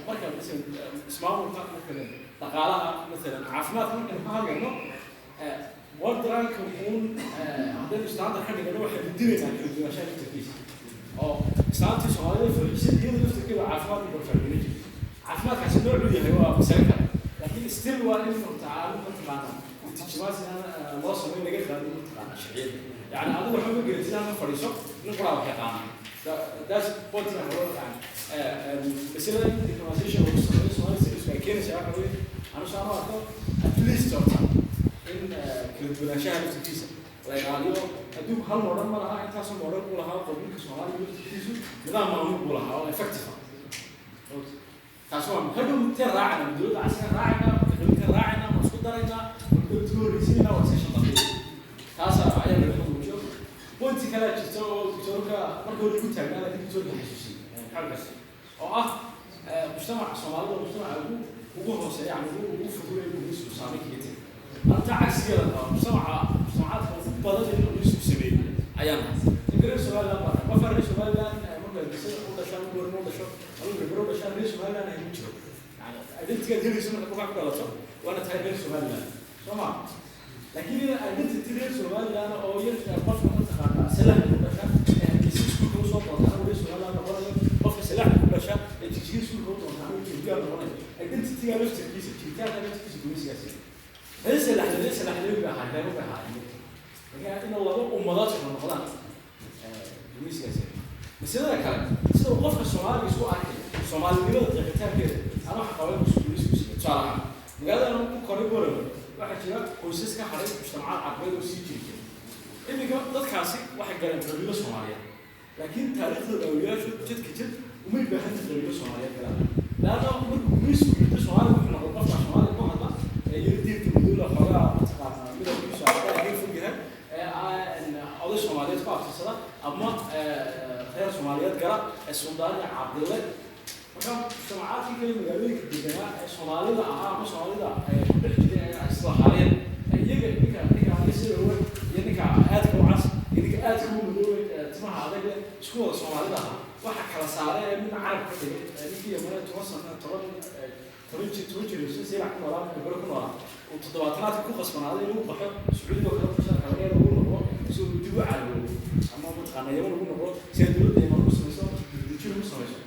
marka masalan ismaamulka, masalan dhaqaalaha, masalan caafimaadka, markaynu ka hadlayno wadanka uun, haddaynu standard ka dhigano, waxaynu dilaynaa kala duwanaanshaha laftarkiisa. Oo islaantii Soomaalida fariisan iyada laftarkeeda caafimaadka barfargelin jirtay. Caafimaadkaasi noocuu yahay waa masale kale, laakiin still waa in tacaalo mataqaana tijimaas inaan loo sameyn laga qaadin mataqaana sharciyada. Yani adigu waxba ma gelatid ama fadhiiso nin qoraa wax yaqaana. That's point aan rabo. Yani masalada in decolonization lagu sameeyo Somali studies ay keenaysaa waxa weeye, anu saan u arko, at least horta in kala duwanaanshaha laftirkiisa la ilaaliyo. Adduunku hal model ma laha, intaasoo model buu lahaa. Qabiilka Soomaaliga laftirkiisu nidaam maamul buu lahaa oo effective ah. Taas waa hadhow intee raacayna? Dowladda casriga raacayna, qabiilka raacayna, ma isku daraynaa, ma dowladda ka horreysiinayna? Waa iska shaqadeeya. Taas ayaa laga muujiyo. Pointi kalea jirta oo doctorka marka hore igu taagnaa, laakiin doctorka xasuusiyey maxamed xasan, oo ah mujtamaca Soomaalida, mujtamaca ugu hooseeya, yani ugu fudud ee gumaysigu saameyn kaga tegay. Anta cagsigeeda qaba, mujtamaca mujtamacaadka ugu badan ee gumaysigu sameeyey ayaan nahay. Ninka reer Somaliland baa qofka reer Somaliland marka bisada u dhasho ama goorma u dhasho ama berbero u dhashaan, reer Somaliland ay mu jiro. Yani identitygaad helayso marka qofka ku dhalato waana tahay reer Somaliland, soo ma? Laakiin in identity reer Somaliland oo yar qofka mataqaanaa salax ku dhasha ee Hargeysa iskuulka usoo doontaana reer Somaliland noqonayo, qofka salax ku dhasha ee Jigjiga iskuulka u doontaana uu Ethiopia noqonayo, identityga laftirkiisa, jiritaanka laftirkiisa gumaysigaasi. Reer Salaxle, reer Salaxle bay ahaa, reer bay ahaayeen, laakiin in laba ummadood kala noqdaan gumaysigaasi. Masalada kale, sida uu qofka Soomaaliga isku arkay, Soomaalinimada qeexitaankeeda, ama waxa qaba inuu gumaysigu siiyo. Tusaale ahaan, magaaladan ku koray Boorama waxaa jira qoysas ka haray mujtamacaad carbeed oo sii jiri jiray. Iminka dadkaasi waxay galeen qabiilo Soomaaliyeed, laakiin taariikhdooda awliyaashu jadka jad umay baahanta qabiilo Soomaaliyeed galaan, laanna markuu gumaysigu yimid Soomaaliga wuxuu noqday qofka Soomaaliga ku hadla ee yiri diirka madowla, xoogaa mataqaanaa midabkiisu cadaan fog yahay, ee oday Soomaaliyeed ku abtirsada ama reer Soomaaliyeed gala ee Suldaan iyo Cabdille. Marka mujtamacaadkii kale magaalooyinka deganaa ee Soomaalida ahaa ama Soomaalida ku dhex jiray ee islahaayeen iyaga, ninka aniga sida weyn iyo ninka aadka u cas iyo ninka aadka u madoobay timaha adag leh isku wada Soomaalida ahaa, waxa kala saaray ee midna carab ka dhigay ninkii Yamane 10 sano, 10 generation Saylac ku noolaa, Berbere ku noolaa, uu toddobaatanaadka ku qasbanaaday inuu baxo Sacuudiga oo kale fashalka laga yaabo ugu noqdo si uu dib u caraboobo ama mataqaana Yaman ugu noqdo, si ay dowladda Yaman ugu samayso dibdejin ugu samayso.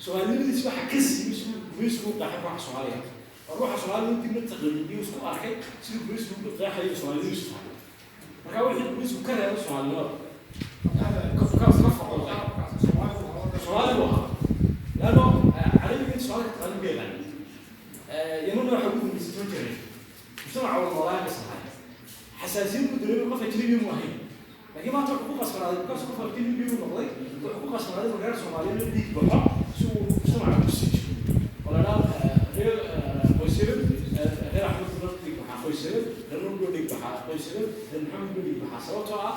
Soomaalinimadiis waxa ka siiyey siduu gumaysigu u qeexay ruuxa Soomaaliga, oo ruuxa Soomaalida dibna taqliidiyo isku arkay siduu gumaysigu u qeexayo Soomaalinimadiisu tahay. Marka wixii gumaysigu ka reebay Soomaalinimada ka foqolqay Soomaali buu ahaa, laanno carabiga inta Soomaalida ka taqaanin ma yaqaanin. Yamanna waxa ugu dambeysay 10 generation mujtamaca wada noolaan baysan ahayn. Xasaasiyad buu dareemay, qof ajnabi mu ahayn, laakiin maanta wuxuu ku qasbanaaday, because qof ajnabi buu noqday, wuxuu ku qasbanaaday inuu reer Soomaaliyeed dhiig baxo si uu mujtamaca ugu sii jiro, oo la dhaha reer qoysabad, reer Axmed buu dhiig baxaa, qoysabad reer Nuur buu dhiig baxaa, qoysabad reer Maxamed buu dhiig baxaa, sababtoo ah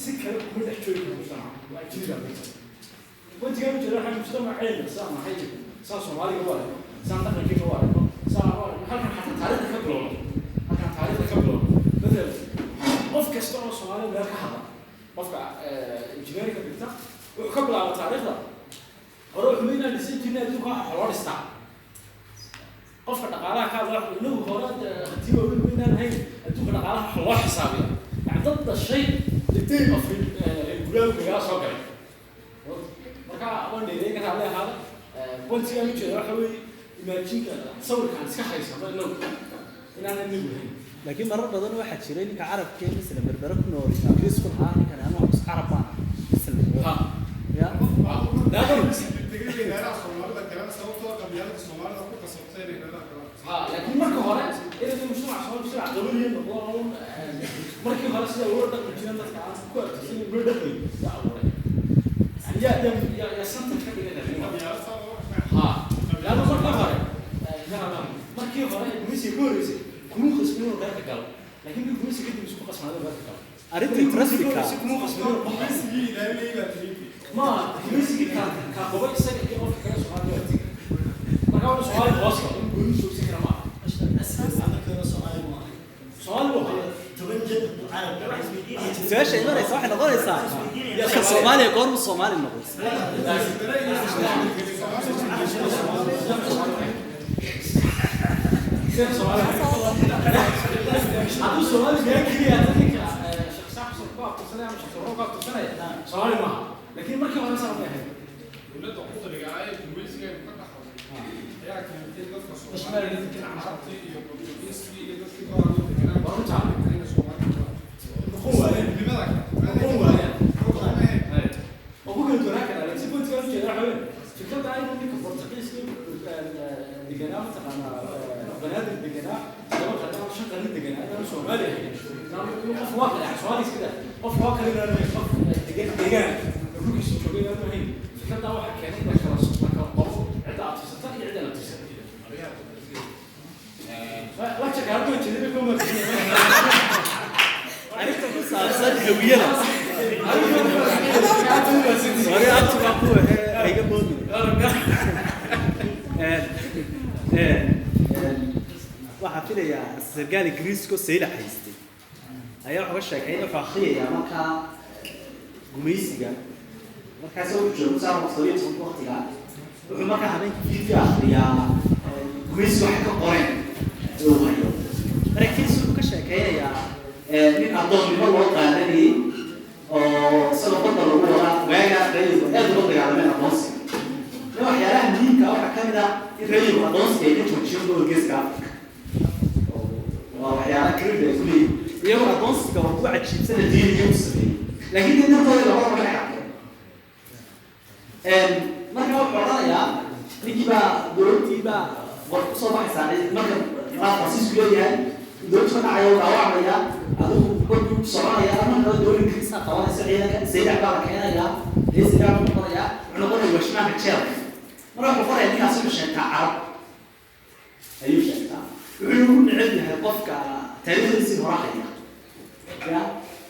si kale kuma dhex joogi karo mujtamaca, waa ajnabi baa jirta. Watigaan ujeeda waxaa mujtamaceena saan nahay, saan Soomaaliga u aragno, saan dhaqankeena u aragno, saan u aragno halkan xataa taariikhda ka bilowno, halkan taariikhda ka bilowno. Matalan, qof kasta oo Soomaaliya meel ka hadla, qofka engineeringa dhigta wuxuu ka bilaaba taariikhda hore, wuxuu inaan dhisan jirnay adduunka waxa loo dhistaa. Qofka dhaqaalaha ka hadla, inagu hore hanti waaweyn maynaan hayn, adduunka dhaqaalaha waxa loo xisaabiya. Yani dad dhashay the day of reer guuraagu magaala soo galay. Marka waan dheereey, ka raalli ahaada. Pointigaan ujeeda waxa weeye imaajinka, sawirkaan iska haysano inagu inaanan inagu lahayn. Laakiin marar badan waxaa jiray ninka carabkee masalan Berbere ku nool Ingiriis ku lahaa ninkan anu carab baan masalan. Ha. Ya. Tegay reeraha Soomaalida kalena, sababtoo qabyaalada Soomaalida ku qasabtay inay reeraha kale. Ha, laakiin marka hore inay mujtamac Soomaali mujtamac qabaliya noqdo oon markii hore sida ula dhaqmi jireen dadka aan ku abtirsan ula dhaqmay yaa abuuray, yani yaa center ka dhigay reernimada. Ha, laanna markii hore, markii hore gumaysiga ka horreysay kuma khasbin inuu reerka galo, laakiin markii gumaysiga kadib isku qasbanaaday inuu reerka galo. Arrinta trustika Kuma khasbin inuu baxo. Gumaysigii ilaalinayay baa tegey. Ma gumaysigii ka qobay isaga iyo qofka kale Soomaaliya waa tegey. Marka waa Soomaali hoos galo in gooni joogsan kara maaha. Soomaali buu ahaa. Su-aasha imanaysa waxay noqonaysaa, dadka Soomaaliya goormu Soomaali noqday? Hadduu Soomaali meel keliya dadka shaqsi ku abtirsanaya ama shaqsi hore ku abtirsanaya, Soomaali maaha, laakiin markii hore saa may ahayd. Dowladda qudriga ah ee gumaysiga aynu ka dhaxalnay Ayaa keentay dadka Soomaalida, Carabtii iyo Portugiiskii iyo dadkii gobolka deganaa inay Soomaalida Noqon waayeen. nimada Noqon waayeen. Oo ku kala duwanaan karaa, laakiin point-ka aan ujeeda waxa weeye fikradda ah inuu ninka Portugiiska deganaa, mataqaanaa, Banaadir deganaa, 7 qarni ama 5 qarni deganaa, inaanu Soomaali ahayn, inuu qof waa kale, Soomaali iska daa, qof waa kale inaanu ahayn, qof degan deegaan dhulkiisa joogay inaanu ahayn. Fikraddaa waxaa keenay in la kala qoro cidda abtirsata iyo cidda aan abtirsan. La jaka hadduu jeedin kuma. Arrinta ku saabsan hawiyada. Sorry, abti baan ku ahee, iga boodin. Waxaan filayaa sarkaal Ingiriiska oo Saylac haystay ayaa wuxuu ka sheekay, wuxuu akhriyayaa markaa gumaysiga markaas wuxuu joogo 1917 waqtiga. Wuxuu markaa habeenkii fiidkii akhriyaa gumaysiga waxay ka qoreen uu hayo. Markiis wuxuu ka sheekeynayaa nin addoonnimo loo qaadanayay oo isagoo badda lagu wadaa. Waagaa reer aad uga dagaalameen addoonsiga. Nin waxyaalaha muhiimka ah waxaa ka mid ah in reer addoonsiga ay ka joojiyeen gobolka Geeska Africa. Waa waxyaalaha credit ay ku leeyihin iyagoo addoonsiga oo ku cajiibsana diiniyo u sameeyey, laakiin dee dartooda labada ma dhex arkeen. Marka wuxuu odhanayaa ninkii baa dowladtii baa war kusoo baxaysaa marka maa Faransiisku leeyahay, dowladdu ka dhacayo, dhaawacmaya, adigu baddu soconaya. Marka kale dowlad Ingiriiska qabanaysa ciidanka, Saylac baa la keenayaa, dee Saylac buu noqonayaa, wuxuu noqonaya washmaanka jeelka. Marka wuxuu qoraya ninkaas wuxuu sheegtaa Carab ayuu sheegtaa, wuxuu ugu neceb yahay qofka taariikhdiisii hore haya. Ya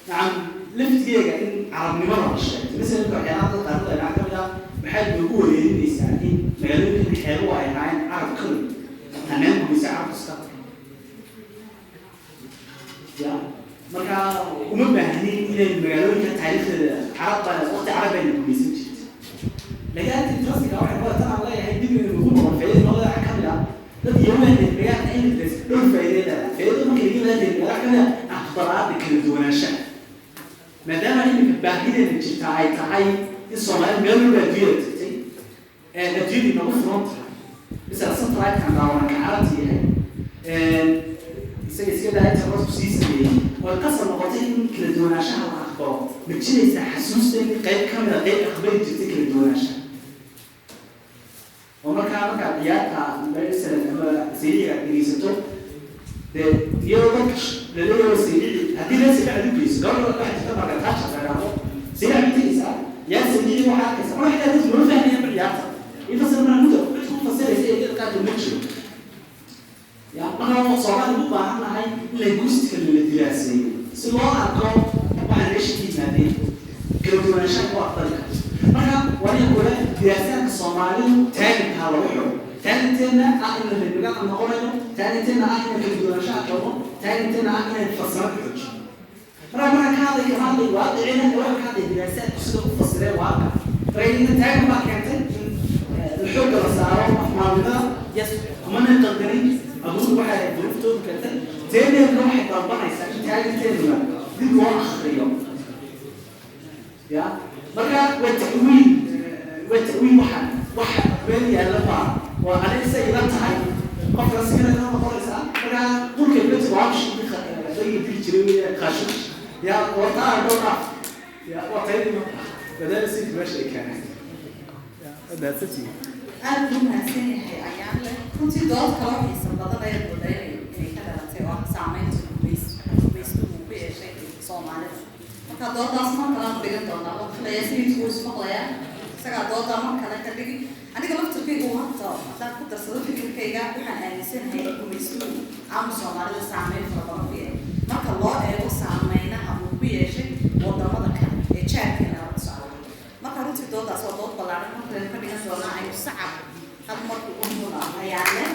nacam, laftigeega in carabnimada la sheegto masala inka waxyaalaha dadka qaarkood ay ka mid ah, maxay noogu wareerinaysaa in magaalooyinka xeebuhu ay ahaayeen Carab kali hanaan gubisa Carab kasta? Ya marka uma baahnin inay magaalooyinka taariikhdeeda Carab baa waqti Carab bayna gumaysan jirtay. Laakiin arrinta interesting waxay ku tan aan leeyahay dib inaynu ugu noqon faa'iidada noo leedahay ka mid ah dad yamaan magaalka in dhowr faa'iido leedahay. Faa'iidada marka laga leedahay magaalka ka mid ah aqbalaada kala duwanaanshaha, maadaama iminka baahideena jirta ay tahay in Soomaali meel walba adduunyada tagtay, adduunyadii nagu furan tahay, misala satellite-kan daawanka Carabta yahay, isaga iska daa internetku sii sameeyey, oo qasab noqotay in kala duwanaanshaha la aqbalo. Ma jiraysaa xasuusta in qayb ka mid a qayb aqbali jirtay kala duwanaanshaha? Oo markaa markaad ciyaarta masalan ama Sayliga dhegeysato, dee iyadoo dadka laleeyahay Saylici, haddii reer Saylic aad u geyso gabadha, waxaa jirta marka taasha la idhaahdo Saylic ma tegeysaa ciyaar Saylici, waxaa arkaysa mar waxay dadku lama fahmayaan ba ciyaarta infasir marka muddo cid ku fasiraysa ee iyada qaarkood ma jiro. Ya marka Soomaali u baahan nahay in linguistica la diraaseeyo si loo arko waxaa meesha ka yimaadeen kala duwanaanshaha ku aqbali karto. Marka waa in kule diraasaadka Soomaalidu taaginkaa lagu xiro, taaginteenna ah in la reer noqonayo, taaginteenna ah in kala duwanaanshaha aqbalno, taaginteenna ah inay farsamo ku xoojino. Marka markaan ka hadlay, kama hadlay waaqicina, waxaan ka hadlay diraasaadku sida u fasireen waaqa. Marka ina taagan baa keentay in xoogga la saaro afmaalnimada. Yes, kumana qaldanin adugu, waxay duruuftoodu keentay. Teeneedna waxay dalbanaysaa in taaginteeduna dib loo akhriyo. Ya marka waa ta'wiil, waa ta'wiil. Waxaan waxa meel yaalla maa waa aniga say ila tahay, qofka sigana inoo noqonaysaa. Marka dhulka ila waabshi dagi dili jiray wey Khashoggi. Ya wartaa dhowr ah, ya waa taydi maadaama si meesha ay keeneen. Mahadsantihiin. Aad buu mahadsan yahay ayaan leh. Runtii dood kaloo xiisa badan ayaad moodaa inay ka dhalatay, oo ah saameynta gumaystuhu uu ku yeeshay Soomaalida. Marka doodaas mar kale aan dhigan doonaa. Waan filayaa sayidku wuu ismaqlayaa, isagaa doodaa mar kale ka dhigi. Aniga laftirkaygu hadda haddaan ku darsado fikirkayga, waxaan aaminsanahay in gumaystuhu aanu Soomaalida saameyn fara badan ku yeelay marka loo eego saameynaha uu ku yeeshay wadamada kale ee jaarkeena la socda. Marka runtii doodaas waa dood ballaaran, mar kale ka dhigan doonaa. Aynu sacab hal markuu u muna ayaan leh.